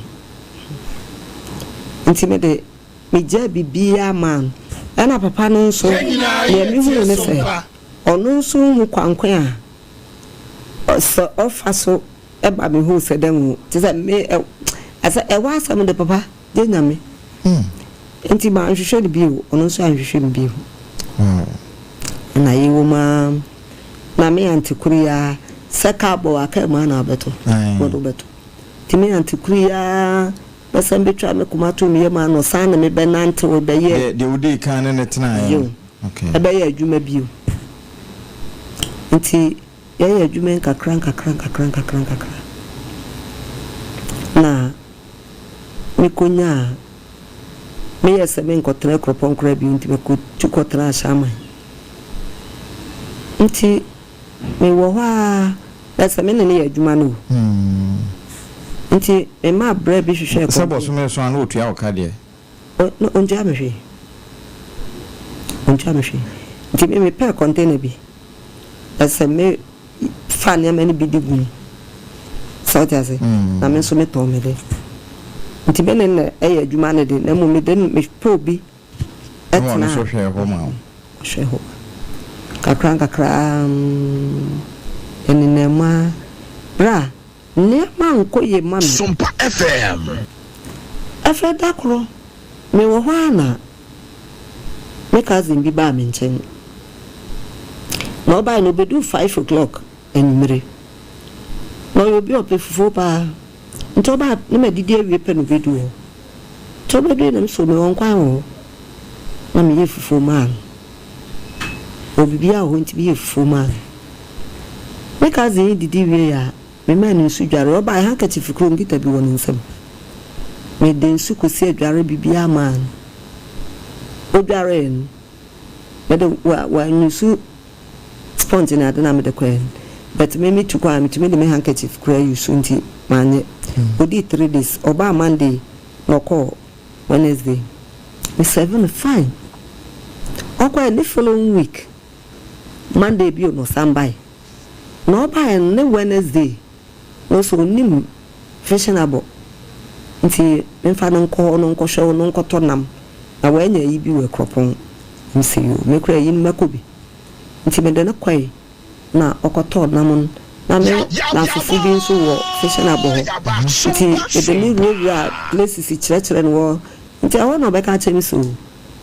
Nti me de megyaa biribiara maa no. Ɛna papa no nso nea mehunu ne sɛ ɔno nso nhu kwan ko a sɛ ɔfa so ba me hoo sɛ dɛn o te sɛ me ɛ sɛ ɛhɔ asɛm de papa gye nyame nti manhwehwɛ no bio ɔno nso anhwehwɛ me bio ɛna yɛwɔ mu ara na me ante koro yi ara sɛ kaa bɔ a kaa mu a na wobɛtɔ wɔde wobɛtɔ nti me ante koro yi ara bɛsɛn bɛtwa me koma to me yam a na ɔsan ne me bɛnantew bɛyɛ deɛ wodii kan ne ne tenaeɛ no ɛbɛyɛ adwuma bio. Nti yɛyɛ adwuma yi nkakra nkakra nkakra nkakra nkakra na mekɔnyaa, meyɛɛ sɛ menkɔtena Akuropɔn koraa bio nti mekɔtu kɔtenaa Ashaiman. Nti mewɔ hɔ ara na sɛ me ne no yɛ adwuma no o. Nti memaa berɛ bi hwehwɛɛ Sɛ bɔsome so a na ɔtua wo ka deɛ? No ɔntua me hwee. Ɔntua me hwee. Nti me mepɛɛ container bi na sɛ me fa nneɛma no bi de gu mu. Sɛ wote ase? Na me nso metɔn me de. Nti me ne no na ɛyɛ adwuma no de na mmom me de no mepɛ obi Na ɔno tena nso hwɛɛ hɔ ma wo. Ɔhwɛ hɔ. Kakra nkakra mm, ɛnenam mu ara. Berɛ a. Nneɛma ankɔ yie mma me. Sompa FM. Afei da koro, mewɔ hɔ ara na me cousin bi baa me nkyɛn. Na ɔbae no, obeduu 5 o'clock anwummere. Na ɔyɛ obi a ɔpɛ fufuo paa. Nti ɔbaa na madidi awie pɛ na obeduu hɔ. Nti obedui na mesoo mewɔ nkwan wɔ hɔ. Na meyɛɛ fufuo maa no. Ɔwɔ biribiara wɔ hɔ nti meyɛɛ fufuo maa no. Me cousin yi didi wiei a, memaa no nsu dwaree. Ɔbae handkerchief koro nkita bi wɔ ne nsam. Mede nsu kosii adware biribiara maa no. Odwaree no, mede wa wanyusu sponge ne ade na mede kɔɛ no. But me metu kwan a metumi de me handkerchief koraa yusu nti manyɛ. Odii 3 days. Ɔbaa Monday na ɔkɔɔ Wednesday. Me serve no fine. Ɔkɔɛ ne following week Monday bio na ɔsan bae. Na ɔbaeɛ no ne Wednesday no nso onim fishing abɔ nti memfa no nkɔ hɔ no nkɔhwɛ wo no nkɔtɔ nam na wanya ayi bi wɔ Akuropɔn. Mese yoo me koraa ayi no mɛkɔ bi. Nti mede no kɔe na ɔkɔtɔɔ nam no na me namfofo bi nso wɔ fishing abɔ hɔ nti mede no wurawuraa places kyerɛkyerɛ no wɔ nti ɛhɔ na ɔbɛka kyerɛ me sɛ o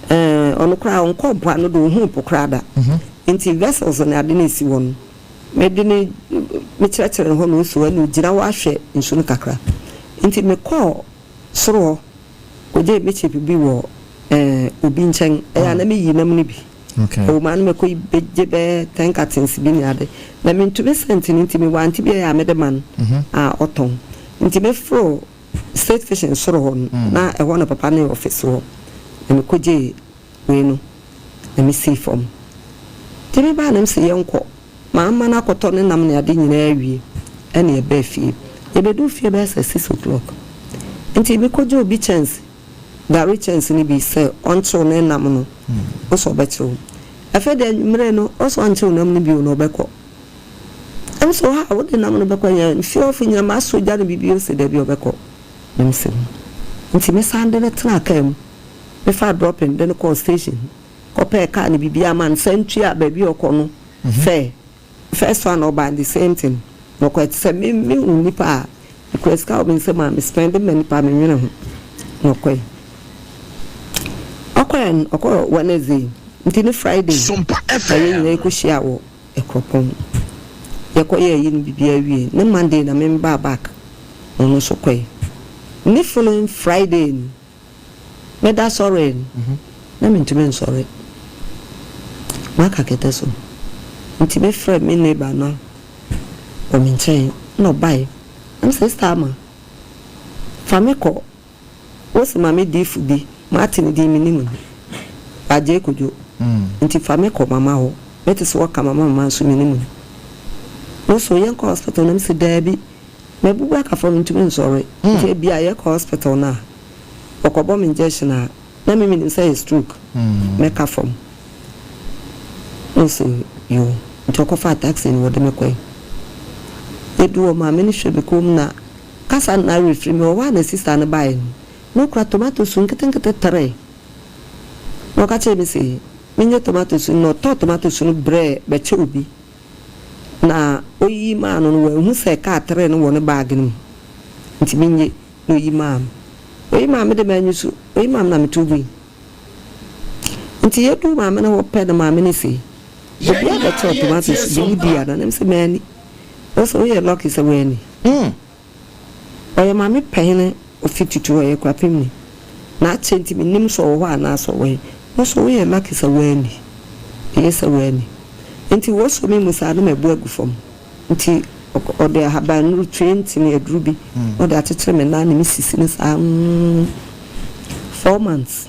ɛɛ ɔno koraa ɔnkɔɔ mpoano do ohuu po koraa da nti vessels ne ade no esi hɔ no mede ne mekyerɛkyerɛ no hɔ na osi hɔ na ogyina hɔ ahwɛ nsu no kakra nti mekɔɔ soro hɔ kɔgyee me chip bi wɔ ɛɛ obi nkyɛn ɛyɛ a na meyi nam no bi ɛwɔ mu a na mekɔ bɛgye bɛyɛ 10 cartons bi ne ade na mentumi sɛnti no nti mewɔ aunty bi a ɛyɛ a mede ma no a ɔtɔn nti meforo State Fishing soro hɔ no na ɛhɔ na papa ne office wɔ na mekɔgyee wei no na mesii fam nti mebaa na mese yɛnkɔ maama no akɔtɔ ne nam ne ade nyinaa awie ɛne yɛbaa fie. Yɛbɛduu fie bɛyɛ sɛ 6 o'clock nti mekɔgye obi kyɛnse, gari kyɛnse no bi sɛ ɔnkyew ne nam no, ɔsɛ ɔbɛkyew. Afei deɛ anwummerɛ no ɔsɛ ɔnkyew nam no bio na ɔbɛkɔ. Ɛm sɛ ɔha wode nam no bɛkɔ yɛn fie hɔfo nyinaa masɔ gya no biribi ɔsɛ dabi ɔbɛkɔ. Na mesɛ nti mesan de no tenaa kaa mu, mefaa dropping de no kɔɔ station kɔpɛɛ kaa no biribiara ma no san tua baabi a ɔkɔ no fare. First one ɔbaa the same thing na ɔkɔɛ te sɛ me mehu nipa a mekura sika wɔ me nsam a me spend ma nipa a menwene ho na ɔkɔɛ. Ɔkɔɛ no ɔkɔɔ Wednesday nti ne Friday Sompa na yɛn FM. nyinaa yɛkɔhyia wɔ Akuropɔn. Yɛkɔyɛɛ ayi no biribiara wie ne Monday na me baa back na ɔno nso kɔɛ. Ne following Friday no meda sɔree no na mentumi nsɔre. Maka kɛtɛ so nti mefrɛ me neighbor no wɔ me nkyɛn na ɔbae na mesɛ, "Sister Ama, fa me kɔ wosi ma me diifo bi mate ne din menim no Agye Kodwo nti fa me kɔ mama hɔ mete sɛ wɔka mama mama nso menim no." No so yɛnkɔ hospital na mesɛ daabi, mabubu aka fam ntumi nsɔre nti ebia yɛkɔ hospital no a wɔkɔbɔ me injection a na me menim sɛ yɛ stroke mɛka fam. No so yo nti ɔkɔfaa taxi no wɔde me kɔe. Yɛdu hɔ maame no hwɛ me kɔn mu na kasa no na refiri me wɔ hɔ a na sister no baeɛ no na ɔkura tomato su nketenkete tere na ɔka kyerɛ me sɛ menyɛ tomato su no na ɔtɔɔ tomato su no brɛɛ bɛkyɛ obi na oyi maa no no wanhu sɛ kaa tere no wɔ ne bag no mu nti menye na oyi maa me. Oyi maa me de manyi so oyi maa me na meto gui. Nti yɛduu maame no hɔ pɛ na maame no se obi abɛkyɛw tomato su bi wodi ana na mesɛ manni. Ɔsɛ woyɛ lucky sɛ woanni. Ɔyɛ maame panyin ofi tutu ɔyɛ kurapem ni na akyɛ nti menim sɛ ɔwɔ hɔ anaasɛ ɔwɔ he. Ɔsɛ woyɛ lucky sɛ woanni. Ɛyɛ sɛ woanni. Nti wɔsɔ me mu saa na mabu agu fam. Nti ɔde ahabannuru 20 ne aduru bi na ɔde akyekyere me nan ne me sisi no saa 4 months.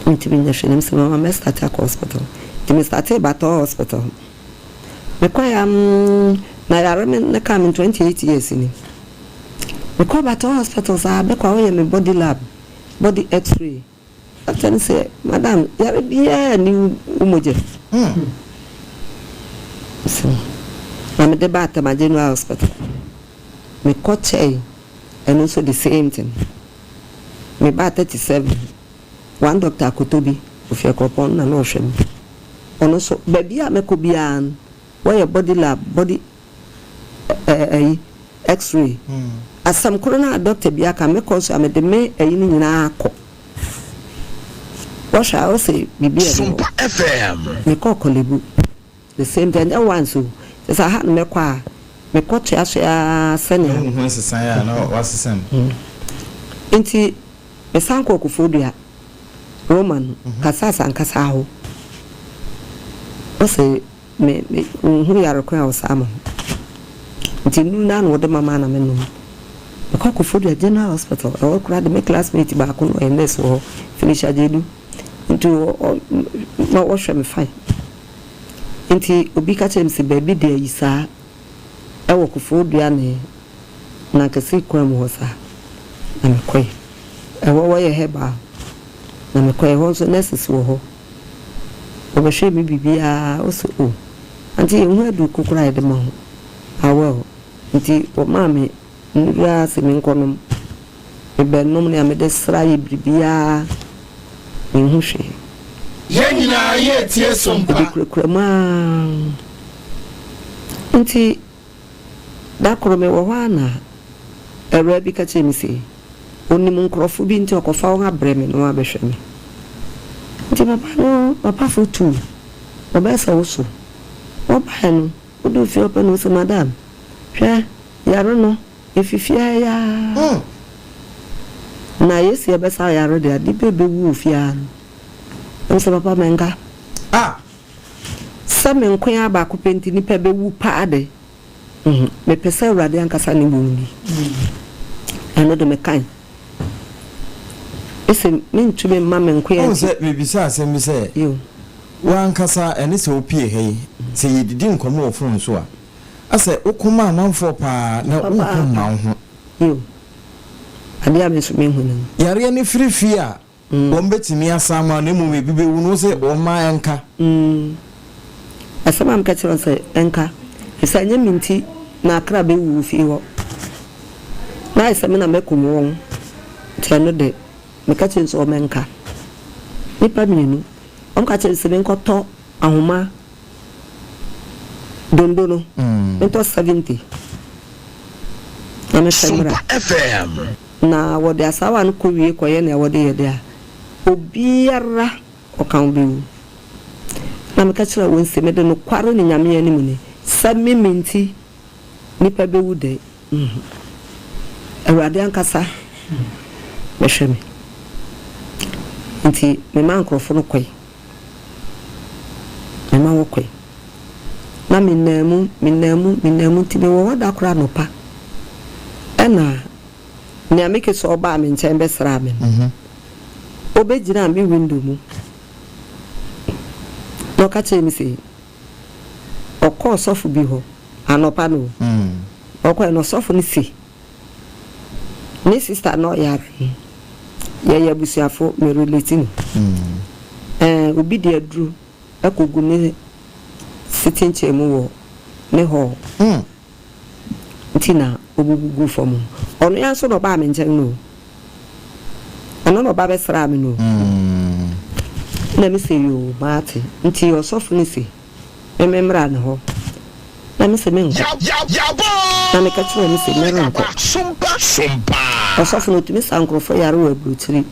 Ntumi nyɛ hwee na mesɛ mama mɛ start akɔ hospital. Nti me start Batɔ Hospital. Mekɔɛ na yare me ne kaa me 28 years ni. Mekɔɔ Batɔ Hospital saa mekɔ a wɔyɛ me body lab, body x-ray. Doctor no sɛ, "Madam, yare biara nni wo mogya mu." So na mede baa Tema General Hospital. Mekɔ kyɛe ɛno nso the same thing. Mebaa 37 one doctor Akoto bi ofi Akuropɔn na na ɔhwɛ me. Ɔno nso baabi a mɛkɔ biara no wɔyɛ body lab, body ɛyi. X-ray. Asɛm koro no a dɔkta bi aka, mekɔ nso a mede me ayi no nyinaa kɔ. Wɔhwɛ a ɔse biribi a ɛni hɔ. Mekɔɔ Korle-Bu. The same thing, ɛnyɛ once o. Kyerɛ sɛ aha na mɛkɔ a, mekɔ toa so ara sɛnea. Na wohu nsesaeɛ a na woasesa mu. Nti mesan kɔɔ Koforidua, Roman, Kasas ankasa hɔ. Ɔse me me nhu yare ko a ɔsaa ma me. Nti nnuru no ara na wɔde ma me a na menom. Mekɔɔ Koforidua General Hospital, ɛhɔ koraa de me classmate baako na ɔyɛ nurse wɔ hɔ, Felicia Gyedu. Nti ɔ ɔ na ɔhwɛ me fine. Nti obi ka kyerɛɛ me sɛ baabi de ayisaa wɔ Koforidua ne Nankese kwan mu hɔ saa. Na mekɔe. Ɛhɔ wɔyɛ herbal. Na mekɔe. Ɛhɔ nso nurses wɔ hɔ. Wɔbɛhwɛɛ me biribiara. Wose oh, auntie yɛnhu aduru ko koraa a yɛde ma wo. Ah well. Nti wɔmaa me nnuru ara se menkɔnom. Mebɛnom nea mede sra yɛ biribiara, menhu hwee. Yɛn nyinaa yɛretie som pa. Mede kurakura mu ara. Nti da koro mewɔ hɔ ara na awuraa bi ka kyerɛɛ me se onim nkurɔfo bi nti ɔkɔfa wɔn abrɛ me na wɔabɛhwɛ me. Nti papa no papafo tuu ɔbɛyɛ sɛ wo so. Wɔbae no, woduu fie hɔ pɛ na ose, Madam, hwɛ, yare no, Efi fie ha yi ara na yesi ɛbɛsa yare de ade bi ɛbɛwu wɔ fie ha no. Ɛm sɛ papa menka. Ah! Sɛ me nko ara baako pɛ nti nipa bɛwu paa de, mepɛ sɛ Awurade ankasa ne wu ni. Ɛno de mekae. Ese mentumi mma me nko ara Wohu nti. sɛ mebisa asɛm bi sɛ, Yo. Wo ankasa ɛne sɛ wopue ha yi, sɛ yɛdidi nkɔmmɔ wɔ fon so a, Asɛ woko ma amanfoɔ paa na wonko mma wo ho. Yiw, adeɛ a me nso mehu no no. Yareɛ no firi fie a, wɔn bɛtumi asa ama wo na mmom ebi bɛwu no wose wɔn mma ɛnka. Asɛm a meka kyerɛ wɔn sɛ ɛnka, ɛfiri sɛ ɛnyɛ me nti na akra bɛwu wɔ fie hɔ, na ayɛ sɛ me na mɛkum wɔn, nti ɛno de, meka kyerɛ wɔn sɛ wɔmmɛnka. Nnipa mmienu, wɔka kyerɛɛ me sɛ menkɔtɔ ahoma Dondo no mentɔ 70 na mehwɛ mmra. Na wɔde asaawa no kɔwie kɔyɛ nea wɔde yɛ de a, obiara ɔka ho bɛwu. Na meka kyerɛɛ wɔn se, Mede nokware ne Nyame anim ni, sɛ me me nti nnipa bɛwu de, Awurade ankasa bɛhwɛ me. Enti memaa nkurɔfo no kɔe. Mema wɔkɔe. Na menam mu, menam mu, menam mu, nti mewɔ hɔ da koro anɔpa, ɛna nea meke sɛ ɔbaa me nkyɛn bɛsraa me no, ɔbɛgyinaa me window mu, na ɔka kyerɛɛ me sɛ, ɔkɔɔ sɔfo bi hɔ anɔpa no o, ɔkɔe no ɔsɔfo no se, Ne sister na ɔyare no yɛyɛ abusuafo me relate no ɛɛ obi de aduru ɛkɔ gu ne sitting chair mu wɔ ne hall nti na obubu gu fam no ɔno ya nso na ɔbaa me nkyɛn no o ɔno na ɔba bɛ sraa me no o na me sɛ yoo maate nti ɔsɔfo no se. Me memmra ne hɔ. Na mise menkɔ. Na meka kyerɛɛ no se merenkɔ. Ɔsɔfo no otumi sa nkurɔfo yare wɔ aburokyiri.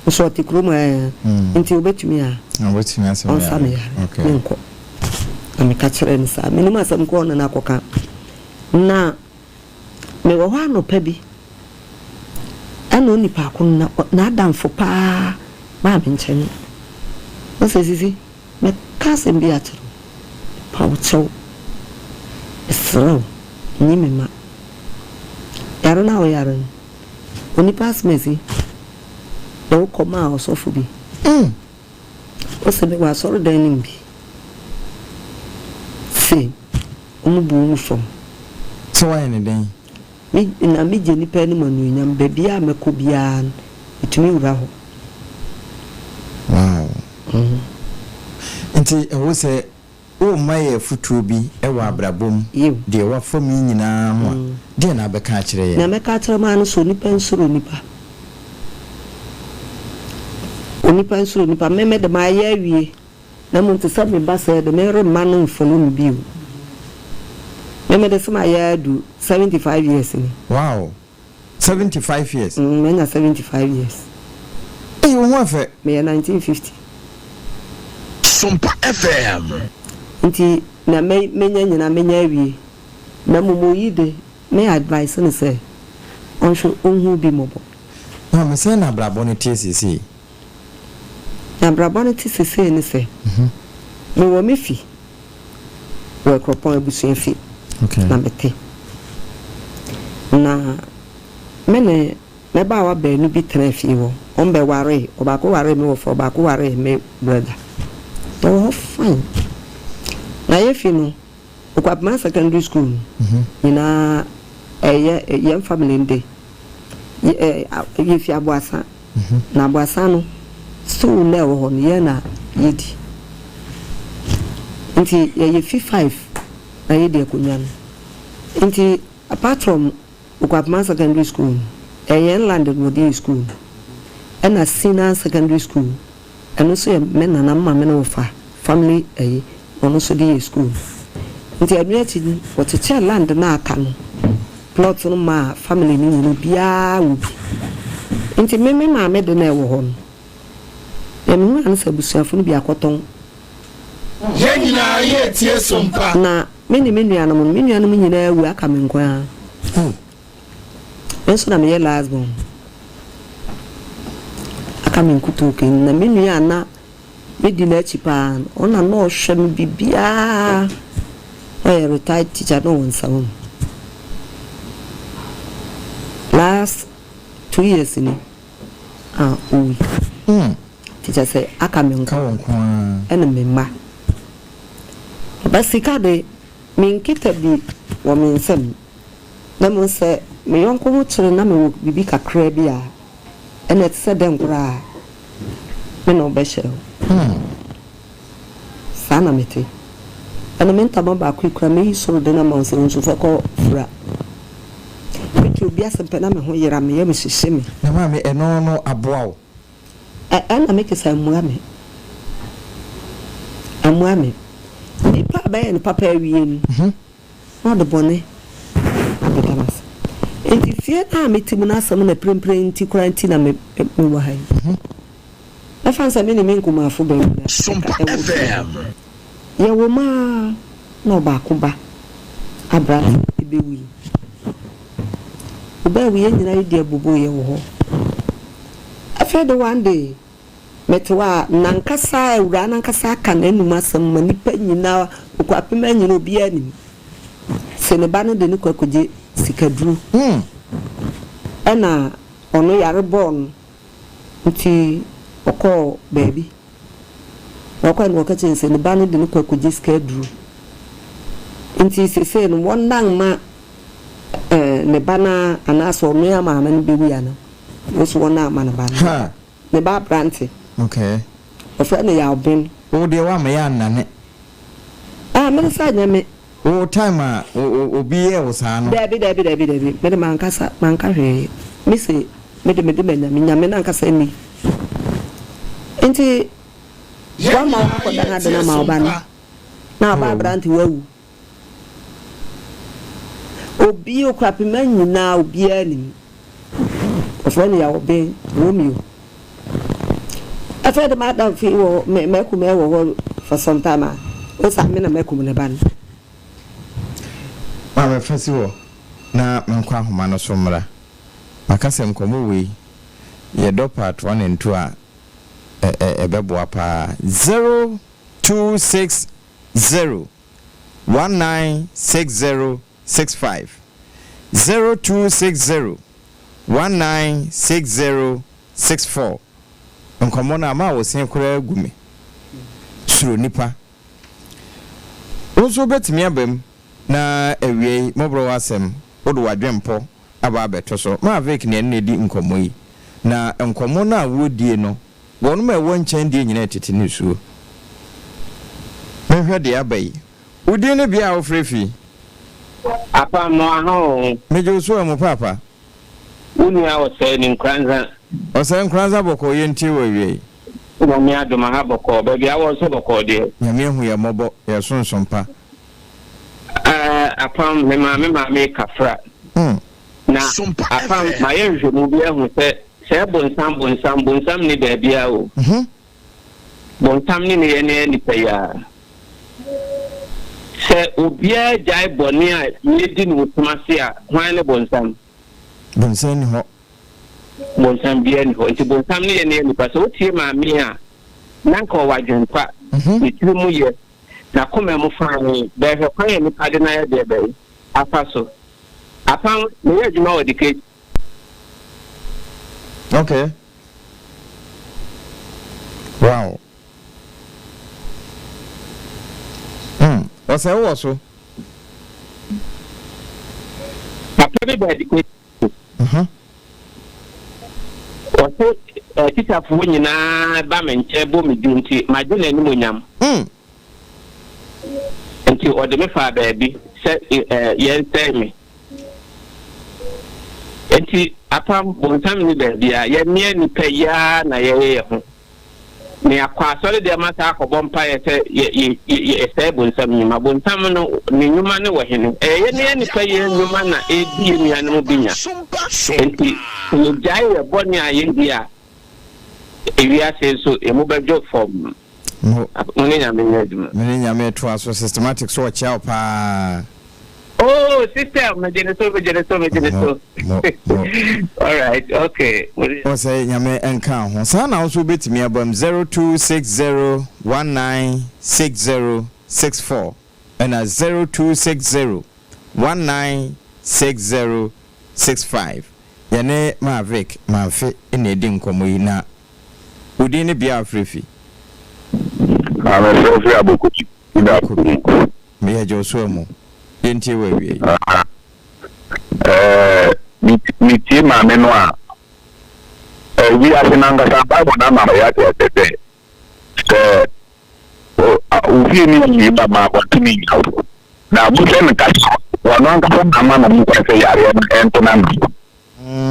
Nso ɔte kurom ha nti obetumi a ɔnsa me yare. Menkɔ. Na meka kyerɛɛ no saa. Menim asɛm ko a ɔne no akɔka. Na mewɔ hɔ anɔpa bi, ɛna onipa ko no n'adamfo paa baa me nkyɛn. Ɔse, Sisi, Mɛka asɛm bi akyerɛ wo, mepa wo kyɛw, mesrɛ wo, nyi me ma. Yare no a woyare no, onipa asomasi de wo kɔmaa ɔsɔfo bi. Ose mewɔ asɔredan no mu bi, se wɔbu wo mu fam. Sɛ woayɛ no dɛn? Me, na migye nnipa anim anuonyam, baabiara a mɛkɔ biara no, mitumi wura hɔ. Wow. Nti ɛwɔ sɛ worema yɛ afotuo bi wɔ abrabɔ mu, deɛ woafa mu yi nyinaa ho a, deɛn na wobɛka akyerɛ yɛn? Nea mɛka akyerɛ mo ara ne sɛ onipa nsuro onipa. Onipa nsuro onipa. Me, me de, mayɛ awie. Na mmom te sɛ me ba sɛɛ de, meremma no mfollow me bio. Me mede som ayɛ adu 75 years ni. Wow! 75 years? Mm, manya 75 years. Ei, wo ho afɛ. Meyɛ 1950. Sompa FM. Nti nea mɛ menya nyinaa menya awie. Na mmom oyi de, me advice no sɛ ɔnhwɛ ɔnhu bi mmɔbɔ. Maame, sɛn na abrabɔ no teɛ seesei? Nea abrabɔ no te seesei ne sɛ, mewɔ me fi wɔ Akuropɔn abusua fi na mete. Na me ne mmabaawa baanu bi tenaa fie hɔ. Wɔbɛwaree, ɔbaako waree me wɔfa, ɔbaako waree me brɔda. Yɛwɔ hɔ fine. Na yɛn fi no, Okwapima Secondary School no nyinaa ɛyɛ yɛn family no de, yɛfi Aboasa. Na Aboasa no, stool no a ɛwɔ hɔ no, yɛn na yɛdi. Nti yɛyɛ fi five na yɛdi akonnwa no. Nti apart from Okwapima Secondary School no, ɛyɛ yɛn land na wɔde yɛ school no. Ɛna Sinan Secondary School Ɛno nso yɛ me nana me maame ne wɔfa family ayi na ɔno nso de yɛɛ school nti ɛno akyi no wɔkyekyɛɛ land no a aka no plot no maa family no nyina obiara wɔ bi nti me me maame de no a ɛwɔ hɔ no deɛ mehu ara ne sɛ abusuafo no bi akɔtɔn. Yɛn nyinaa yɛretie Sompa. Na me ne me nuanom no me nuanom nyinaa awu aka me nko ara. Me nso na meyɛ last born. Aka me nkutoo kɛn. Na me nua a na medi n'akyi paa no, ɔno na na ɔhwɛ me biribiara. Ɔyɛ retired teacher na ɔwɔ Nsawam. Last 2 years ni a owui. Nti kyerɛ sɛ aka me nko ɛne me mma. But sika de, menkita bi wɔ me nsam. Na mmom sɛ me yɔnko ho kyere na mewɔ biribi kakraa bi a, ɛnna ɛte sɛ dɛn koraa a, me ne wo bɛhyɛ o. Saa na mete. Ɛnna me ntama baako yi koraa, meyi soro de no ama wo sɛ wo nso fa kɔ fura. Mete obi asɛm pɛ na me ho yera me, yam hyehye me. Na maame, ɛno no aboa wo? Ɛnna mete sɛ ammua me. Ammua me. Nnipa a bɛyɛ no papa awie no, na ɔde bɔne abɛda no ase. Enti fie no a mete mu no asɛm na mprempren nti koraa nti na mewɔ ha yi. Mɛfa no sɛ me ne me nkumafo baanu na Sompa ɛwɔ fie hɔ. FM. Yɛwɔ mu ara na ɔbaako ba aberante bewui. Ɔbaa yɛn nyinaa yɛdi abobo yɛwɔ hɔ. Afei de one day mete hɔ a nankasa awuraa nankasa aka n'anum asɛm ma nipa nyinaa Okuapem nyinaa obiara nim. Sɛ ne ba no de ne kɔ akɔgye sikaduro. Ɛna ɔno yare bɔɔ no nti ɔkɔɔ baabi. Ɔkɔɛ no wɔka kyerɛ no sɛ ne ba no de ne kɔ akɔgye sikaduro. Nti seesei no wɔnnan ma ne ba no anaasɛ ɔno ya maame no bɛwu ana nso wɔn ama ne ba no. Ne ba aberante. Wɔfrɛ no Yawben. Wo deɛ woama yɛ annane. Ah, me nsa nyɛ me. Wo time a obi yɛɛ wo saa no. Dabi, dabi, dabi, dabi. Me de mankasa, manka hwee. Me se, me de me de ma Nyame, Nyame nankasa ni. Nti, Yɛn wama nyinaa wakɔdan ade yɛretie no ama wo ba no. Sompa. Na ɔba aberante wawu. Obi Okuapema nyinaa obiara nim. Wɔfrɛ no Yawben Romeo. Afei de m'adamfo yi wɔ hɔ, m'akum wɔ hɔ for some time a, ɔsa me na m'akum ne ba no. Maame fa si hɔ na menkɔ ahoma no so mmra. Maka sɛ nkɔmmɔ wei, yɛdɔ part 1 and 2 a, ɛbɛboa paa. 0260 196065, 0260 196064. Nkɔmmɔ no ama wo se koraa gu me. Suro nipa. Wo nso wobɛtumi aba mu na awiei mmɔborɔ w'asɛm wode w'adwempɔ aba abɛto so. Maa Vic ne ɛno na ɛdi nkɔmmɔ yi. Na nkɔmmɔ no a wɔredie no, wɔnom a ɛwɔ nkyɛn deɛ nyinaa tete ne suo. Menhwɛ deɛ aba yi. Wo din ne bea a wofrɛ fi? Apammoa ho. Megye wo so ɛ mo paapa. Wo nua Ɔsɛe ne Nkoranza. Ɔsɛe Nkoranza bɔkɔɔ yɛntie wo awiei. Nyame adom aha bɔkɔɔ. Baabi a wɔ nso bɔkɔɔ deɛ. Nyame ahu yɛn mmɔbɔ, yɛso nsom pa. Ɛɛ. Apam, me maame maame Kafra. Na Apam, mayɛ nhwehwɛmu bi ahu sɛ sɛɛ bonsam bonsam bonsam nni baabiara o. Bonsam ne ne yɛn yɛ nnipa yi ara. Sɛ obiara gyae bɔne a yɛdi no wɔ sum ase a, hwan ne bonsam? Bonsam nni hɔ. Bonsam biara nni hɔ. Nti bonsam ne yɛn yɛ nnipa. Sɛ wotie maame a, na anka ɔwɔ adwempa, ne tiri mu yɛ, n'akoma mu fann. Bɛhwɛ kwan a nnipa de no ayɛ deɛ bɛn afa so. Apam, meyɛ adwuma wɔ Decatur. Okay. Wow. Hmm. Ɔsɛ wowɔ so. Papa bi baa Decatur. Ɔse tikyafoɔ nyinaa ba me nkyɛn bɔ me din nti magye n'animuonyam. Nti ɔde me faa baabi sɛ yɛnsɛe me. Nti apam bonsam nni baabiara, yɛmmea nnipa yi ara na yɛyɛ yɛn ho. Na yɛakɔ asɔre dɛm asan akɔbɔ mpaeɛ sɛ yɛsɛe bonsam nnwuma. Bonsam no, ne nnwuma no wɔ hene? Ɛyɛ yɛn yɛn nnipa yi nnwuma na ɛredi yɛn nuanom bi nya. Enti sɛ yɛgyae yɛn bɔne a yɛdi a, ewiase nso emu bɛdwo fɔmm. Mo Mo ne Nyame nyɛ adwuma. Me ne Nyame toa so systematic so ɔkyea wo paa. Oh sister megye ne so megye ne so megye ne so. Mo mo. Alright okay. Ɔsɛe Nyame nka wo ho. Saa na wo nso wobɛtumi abam 0260 1960 64 ɛna 0260 1960 65. Yɛne Marvick Mamfe na ɛdi nkɔmmɔ yi na Wo din ne bea a wofrɛ fi? Ah, mefrɛ firi Abokobi, Yuda Abokobi. Meyɛ Joshua mu. Yɛntie wo awiei. Ah, eh, metie maame no a, eh, wiase no ankasa Bible no ama yɛate aseɛ sɛ, sɛ wo fie ne yie ba ma abɔntene nya wo. Na mosɛ no kasa, wɔno ankasa na ama no ho kwan sɛ yareɛ no ɛnto n'ano.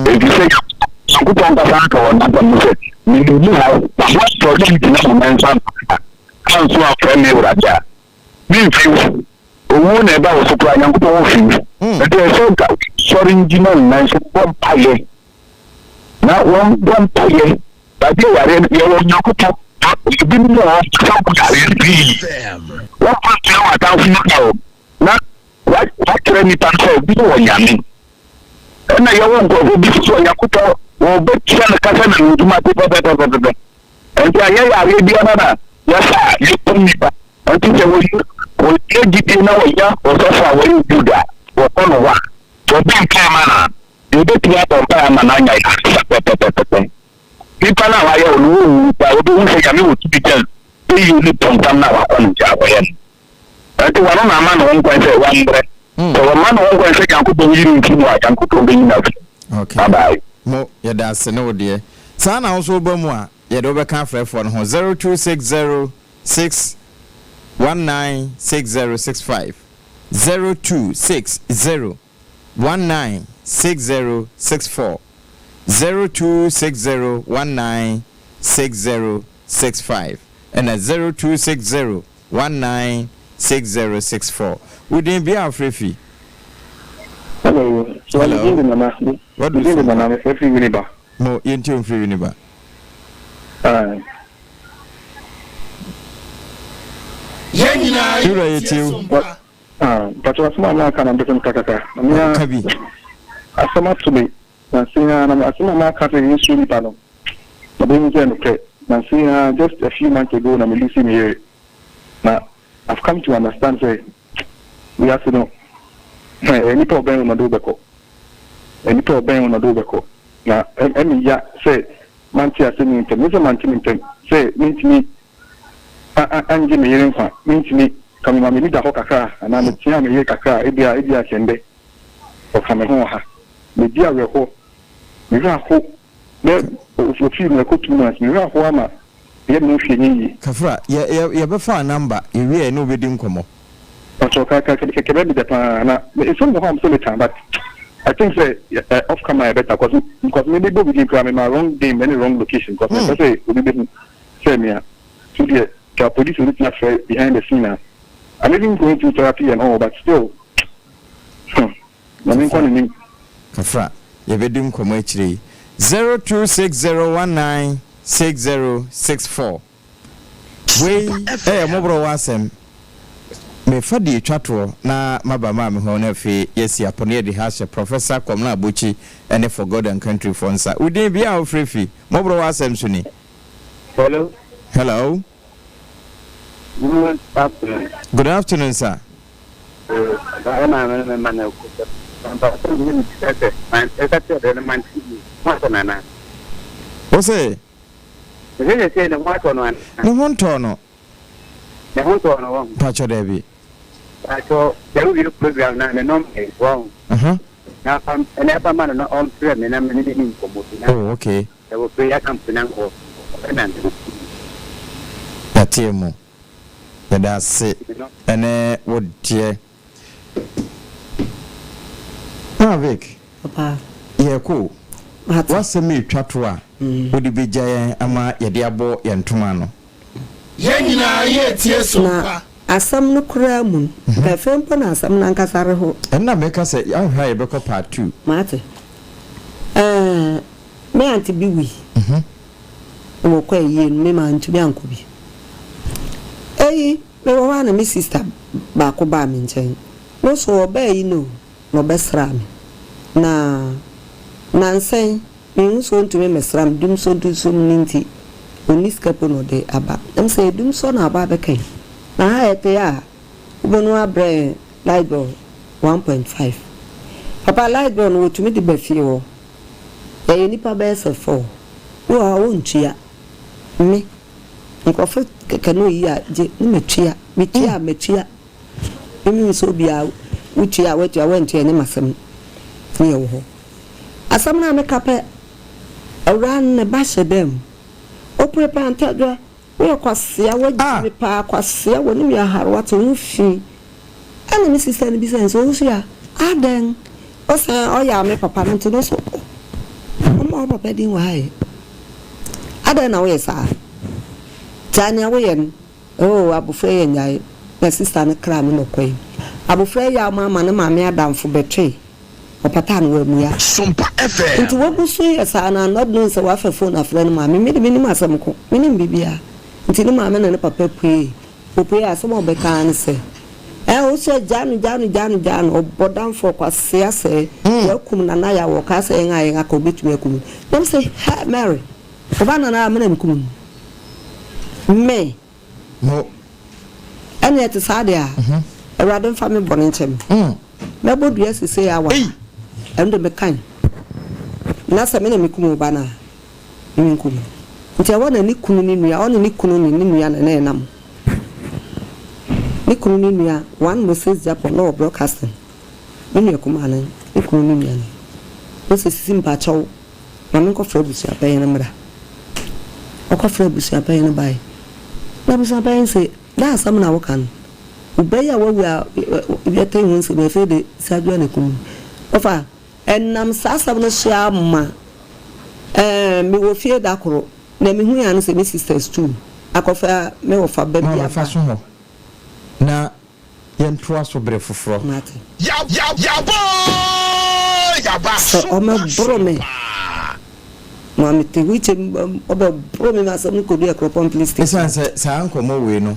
Efisɛ Nyankopɔn ankasa aka wɔ n'asɛm mu sɛ, Minim mo haw, na moasɔre agyina mo nan so ansa, anso amfrɛ me Awurade a, mimfi wo. Owu na ɛba wo so koraa, Nyankopɔn wo fi wo. Enti ɛsɛ sɛ nka sɔre ngyina ne nan so bɔ mpaeɛ, na wɔbɔ mpaeɛ. Baabi a yareɛ no, yɛwɔ Onyankopɔn, ebinom wɔ hɔ, wɔsa wo yareɛ pii. Wɔmfa ntua w'atamfo no ka o, na wakyerɛ nnipa no sɛ bi wɔ Nyame. Ɛna yɛwɔ nkurɔfoɔ bi nso Onyankopɔn wɔbɛtua no kasa na ne dwuma te pɛpɛpɛpɛpɛ. Nti anyɛ yareɛ biara na yɛsa a yɛkum nnipa. Nti sɛ wɔyi wɔyɛ gyidie na wɔnya ɔsɔfo a wɔyɛ Jude a wɔkɔ no hɔ a wɔbɔ mpaeɛ ma no a yɛbɛtumi abɔ mpaeɛ ama no anya yaresa pɛpɛpɛpɛpɛ. Nipa no a wayɛ wo no wɔnwu ba wɔbɛhu sɛ Nyame wɔ tumi kyɛn bɛyie ne bɔnsam no a wakɔ no nkyɛn akɔyɛ no. Enti wɔno na ama ne ho kwan sɛ wɔmbrɛ. Sɛ wɔma ne ho kwan sɛ Nyankopɔn yi no mfi mu a, Nyankopɔn bɛyi no afi mu. Okay. Bye bye. Mo, yɛda ase ne wo deɛ. Saa na wo nso woba mu a, yɛde wo bɛka afrɛfoɔ no ho, 0260 6 196065, 0260 196064, 0260 196065, ɛna 0260 196064. Wo din bea a wofrɛ fi? Hello, so Hello. me din de Nana. Me Wadu din de so. Nana, mefrɛ firi Winneba. Mo, yɛntie wo mfiri Winneba. Aye. Yɛn nyinaa Wura yɛtie yɛtie wo. Sompa. Ah, mpakyɛ asɛm a maka na mpɛ sɛ meka kakra. Na me Ka a bi. asɛm ato me nansa yi ara na asɛm a maka sɛ yɛnsuro nipa no, mabɛhu sɛ nokorɛ. Nansa yi ara just a few months ago na me lose me yere. Na I've come to understand sɛ wiase no ɛyɛ nipa a ɔbɛn wo na ɔde wo bɛkɔ. Ɛyɛ nipa a ɔbɛn wo na ɔde wo bɛkɔ. Na ɛme ya sɛ mante asɛm yi ntɛm. Nyɛ sɛ mante no ntɛm, sɛ mentumi angye me yere nkwa. Mentumi, ka mema m'ani da hɔ kakra anaa meteaa me yere kakra a, ebia ebia kyɛ ndɛ ɔka me ho wɔ ha. Medi awerɛhoɔ. Me werɛ aho Dɛ ofii mu ɛkɔ 2 months me werɛ ahow ama yɛ me ho hwee nyɛ yie. Kafra, yɛ yɛ yɛbɛfa wo number, yɛwie a yɛne wo bɛdi nkɔmmɔ. Pakyɛw ka ka kɛkɛ bɛ me dɛ paa na nsɛm wɔ hɔ a mepɛ sɛ meka but I think sɛ ɛ off camera yɛ better cause because me me bɔ me din koraa me ma wrong name ɛne wrong location cause me mpɛ sɛ obi bɛ hu sɛ me a so deɛ ka police obetumi afrɛ behind the scene a I'm even going through therapy and all but still. Hmm. Nyame nkɔ n'anim. Kafra, yɛbɛdi nkɔmmɔ akyire yi. 0260196064. Wei yɛ mmɔborɔ wɔ asɛm. Mefa deɛ ɛtwa toɔ na maba maame hɔ na afei yɛasi apɔ na yɛde ha ahyɛ Professor Kwamina Abokyi ne For God and Country foɔ nsa. Wo din, bea a wofrɛ fi, mmɔborɔ wɔ asɛm so ni. Hello. Hello. Good afternoon. Good afternoon, sir. Wo se? Ne ho ntɔɔ no. Ne ho ntɔɔ no wɔn. Mpatsɔ daabi. Mpatsɔ sɛ wowie program na ne nɔmba yi wɔn. Na fa ɛna ɛfa ma no na ɔmfrɛ me na me ne ne ni nkɔmmɔ bi na. Oh okay. Ɛwɔ prayer camp na nkɔ ɔbɛnante. Yɛateɛ mu. Yɛda ase ne wo deɛ. Maa Vic, yɛrekɔ o. W'asɛm retwa to a wode bɛgya yɛn ama yɛde abɔ yɛn ntoma ano. Yɛn nyinaa yɛretie so Na pa. asɛm no koraa mu no, nka afei mpo na asɛm no ankasa reho. Ɛno na meka sɛ anhwɛ a yɛbɛkɔ part two. Mate. Ɛɛ, me aunty bi wui. Na wɔkɔ ayie no, me mantumi ankɔ bi. Eyi, mewɔ hɔ a na me sista baako baa me nkyɛn. No nso ɔbaa yi no na ɔbɛsraa me. Na nnansa yi, mehu sɛ ɔntumi mmɛsra me, dumsɔ dumsɔ mu no nti, ɔnni sika mpo na ɔde aba. Na mesɛ, dumsɔ na aba abɛka yi? Na ha yɛte a, wobɛnu abrɛ yɛn light bill 1.5. Papa, light bill no wɔtumi de ba fie hɔ. Yɛyɛ nnipa bɛyɛ sɛ four. Bi wɔ hɔ a wontua. Me, nkurɔfo kɛkɛ na oyi a gye ne matua. Metua a matua. Me mehu sɛ obiara wotua a woatua woantua ɛnyɛ m'asɛm ne yɛwɔ hɔ. Asɛm no a meka pɛ, awuraa no ne ba hyɛ dan mu. Opere paa ntadwa Woyɛ kwasea wagyi me paa kwasea w'anim yɛ hare wate wo ho fi ɛna me sister no bisa no sɛ owusu a adɛn ɔsɛ ɔyɛ a me papa no nti no so ɔma wo papa din wɔ ha yi adɛn na woyɛ saa gyae nea woyɛ no oh abofra yi anyae na sister no kra me na ɔkɔe abofra yi a ɔma ama ne maame adamfo bɛtwee Ɔpataa no wammua. Sompa FM. Nti wagu so yɛ saa no a not knowing sɛ wafa phone afrɛ ne maame. Me de mennim asɛm ko, mennim biribiara. Nti ne maame ne ne papa puee. Wɔpuee a asɛm a wɔbɛka ara ne sɛ, Ɛɛ wo sɛ gyaa no gyaa no gyaa no gyaa no, ɔbɔdamfoɔ, kwasea sɛɛ, wakum Nana Yaw, ɔkaa sɛ yɛn a yɛn aka ɔbɛtumi akum no. Na mese, Hɛ Mary, wo ba Nana Yaw me na mekum no? Me? Mo. Ɛnneɛ ɛte saa deɛ a, Awurade mfa me bɔne nkyɛ me. Mɛbɔ dua seesei ara wɔ ha, ɛno de mekan, na sɛ me na mekum wo ba no a, menkum no. Nti ɛhɔ na ne kunu ne nua, ɔne ne kunu ne ne nua na na ɛnam. Ne kunu ne nua, one Moses Gyapong, na ɔwɔ broadcasting, me nua kumaa no, ne kunu ne nua no. Moses sisi mpakyɛw. Ma menkɔfrɛ abusuapanyin no mmra. Ɔkɔfrɛɛ abusuapanyin no bae. Na abusuapanyin no se, Dɛn asɛm na woka no? Wo ba yi a wawu a yɛte ho nsɛm yi, afei de Sadua na ekum no. Ɔfa, ɛnam saa asɛm no so ara ma ɛɛ mewɔ fie da koro, nea mihui ara ne sɛ me sisters tu akɔfa me wɔfa ba bi Ma aba. fa so hɔ na Yɛntoa so bere foforɔ. Mate. Yaba oo yaba Sɛ sompa ɔmɛboro me sompa. ma mete wheelchair mu ɔbɛboro me ma asɛm no kɔdu Akuropɔn police station. Ɛsiane sɛ saa nkɔmmɔ wei no,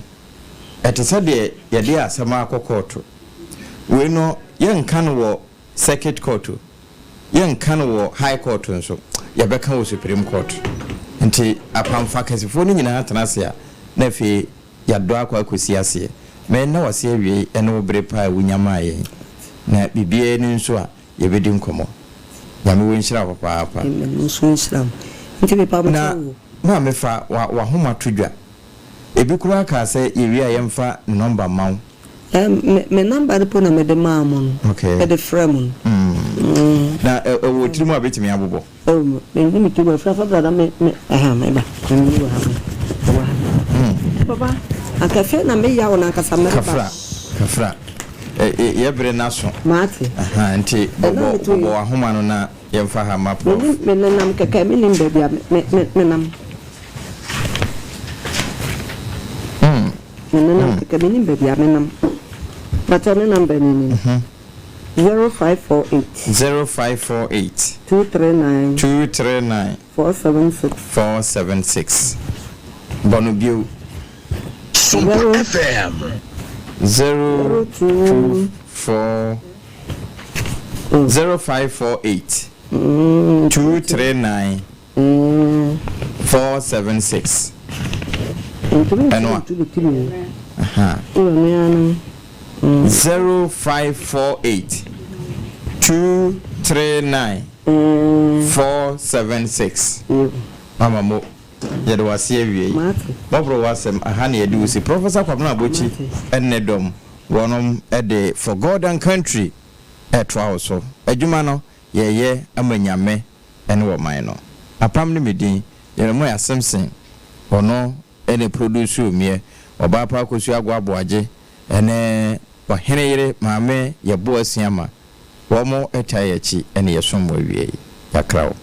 ɛte sɛ deɛ yɛde asɛm akɔ kɔɔto. Wei no, yɛnka no wɔ circuit court o, yɛnka no wɔ high court nso, yɛbɛka wɔ supreme court. Nti apamfo akɛsefoɔ no nyinaa tena ase a, na afei Yɛadɔ akɔ akɔsi aseɛ. Mɛnna wo ase awiei ɛne wo bere pa a wonya maa yɛn. Na biribiara ni nso a, yɛbɛdi nkɔmmɔ. Nyame wɔ nhyira wo papaapa. Amen wo nso nhyira wo. Nti mepa mo Na kyɛw o. maame fa w'ahoma to dwa. Ebi koraa kaa sɛ yɛwie a yɛmfa ne nɔmba mma wo. Ɛɛ me me nɔmba no po na mede maa mo no. Okay. Mede frɛ mo no. Mm. Na ɛwɔ wo tirim a bɛtumi abobɔ? Oh, me me me tirim afira fa bra na me me aha me ba me me wɔ ha me wɔ ha. Mm. Papa, anka afei na me yaw na ankasa me ba. Kafra, kafra. Ɛ yɛ bere na so. Mate. Aha, nti bɔbɔ bɔbɔ w'ahoma no na yɛmfa ha ma prof. Me me nenam kɛkɛ me nim baabi a me me me nam. Mm. Me nenam kɛkɛ me nim baabi a me nam. Pakyɛ me number ni ni. 0548. 0548. 239. 239. 476. 476. Bɔ no bio. Sompa FM. 0 2 4 0548 239 476. Ɛno a. 0548 239 476. Mama mo. Yɛde wo ase awiei. Bɔboro w'asɛm, aha na yɛde wo si. Professor Kwabena Abokyi ne dɔm, wɔnom de For God and Country retoa wo so. Adwuma no, yɛyɛ ama Nyame ne ɔman no. Apam ne me din, Jeremiah Simpson, ɔno na ɛproducuu meɛ. Ɔbaa pa Akosua Agoa Aboagye ne Ɔhene yere Maame Yeboah Asiamah Wɔn taa yɛn akyi ne yɛn som mo awiei. Yɛakra wo.